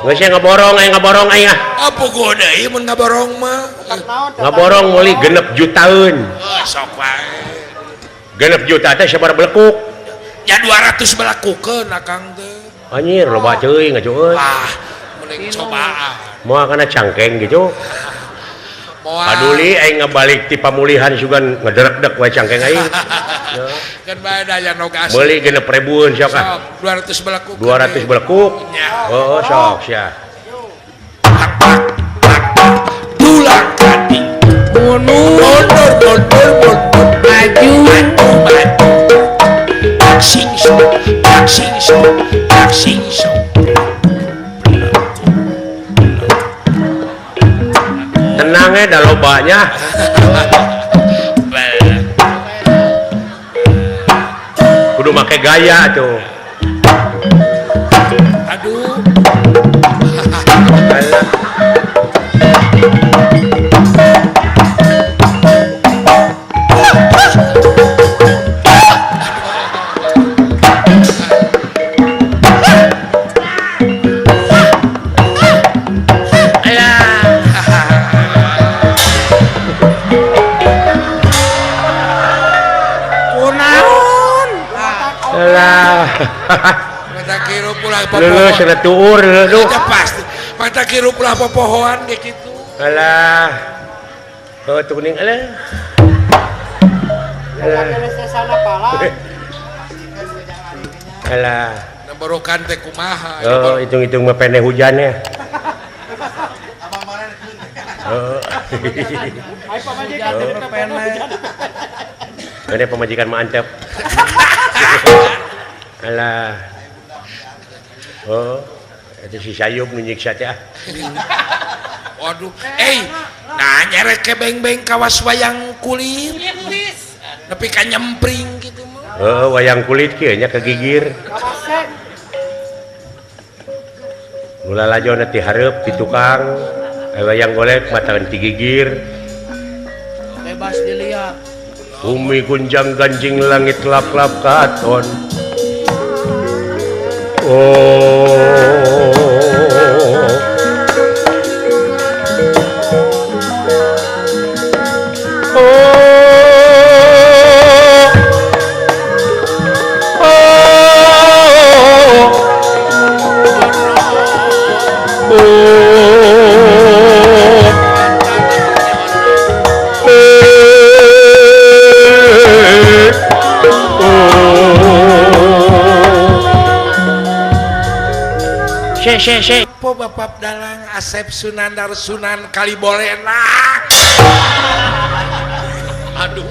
Geus ngaborong aya ngaborong aya. Apa puguh deui mun ngaborong mah? Ngaborong meuli 6 jutaeun. Oh, sok wae. 6 juta teh sabaraha belekuk? Ya 200 belekukeun akang teh. Anjir loba teuing ngajueun. Ah, mending cobaan. Moal kana cangkeng gitu. Paduli aing ngabalik ti pamulihan sugan ngederek-dek wae cangkeng aing. Kan bae daya nog asli. Meuli 6 ribuan sok ah. 200 belekuk. 200 belekuk. Oh, sok sia. Dulang kati. Mundur mundur mundur maju maju maju. Sing song sing song sing song. Tenangnya dah lobanya. Kudu make gaya tuh. Aduh. Lulus ada tuur lulus. Pasti. Mata kirup lah popohoan kayak gitu. Alah. Oh tuh kuning alah. Alah. Alah. Nemborokan teh kumaha. Oh, hitung-hitung mah pene hujannya. Oh. Ini pemajikan mantep. Alah. Oh, itu si Sayub nyiksa teh. Waduh, nah nyerek ke beng-beng kawas wayang kulit. Nepi ka nyempring gitu mah. Oh, wayang kulit kieu nya kegigir. Mula lajona ti hareup ti tukang, wayang golek mataeun ti gigir. Bebas dilihat. Bumi gunjang ganjing langit lap-lap katon. Oh, oh, oh, oh, oh. Se se se. Po Bapak Dalang Asep Sunandar Sunan Kalibolena. Aduh.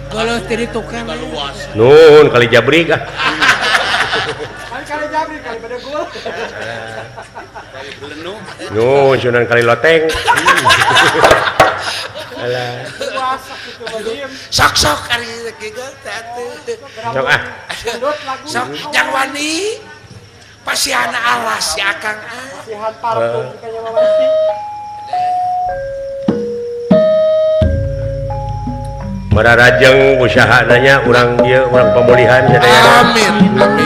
Kalau tadi tukang luas. Nuhun kali jabrik ah. Kali jabrik kali pada gua. Nuhun Sunan Kali Loteng. Alah. Sok-sok kali gigol teh atuh. Sok ah. Sok jang wani. Pasihan alas si Akang ah. Pasihan parfum kayaknya mah wani. Mararajeng usaha nanya urang ieu urang pemulihan sadayana. Amin. Amin.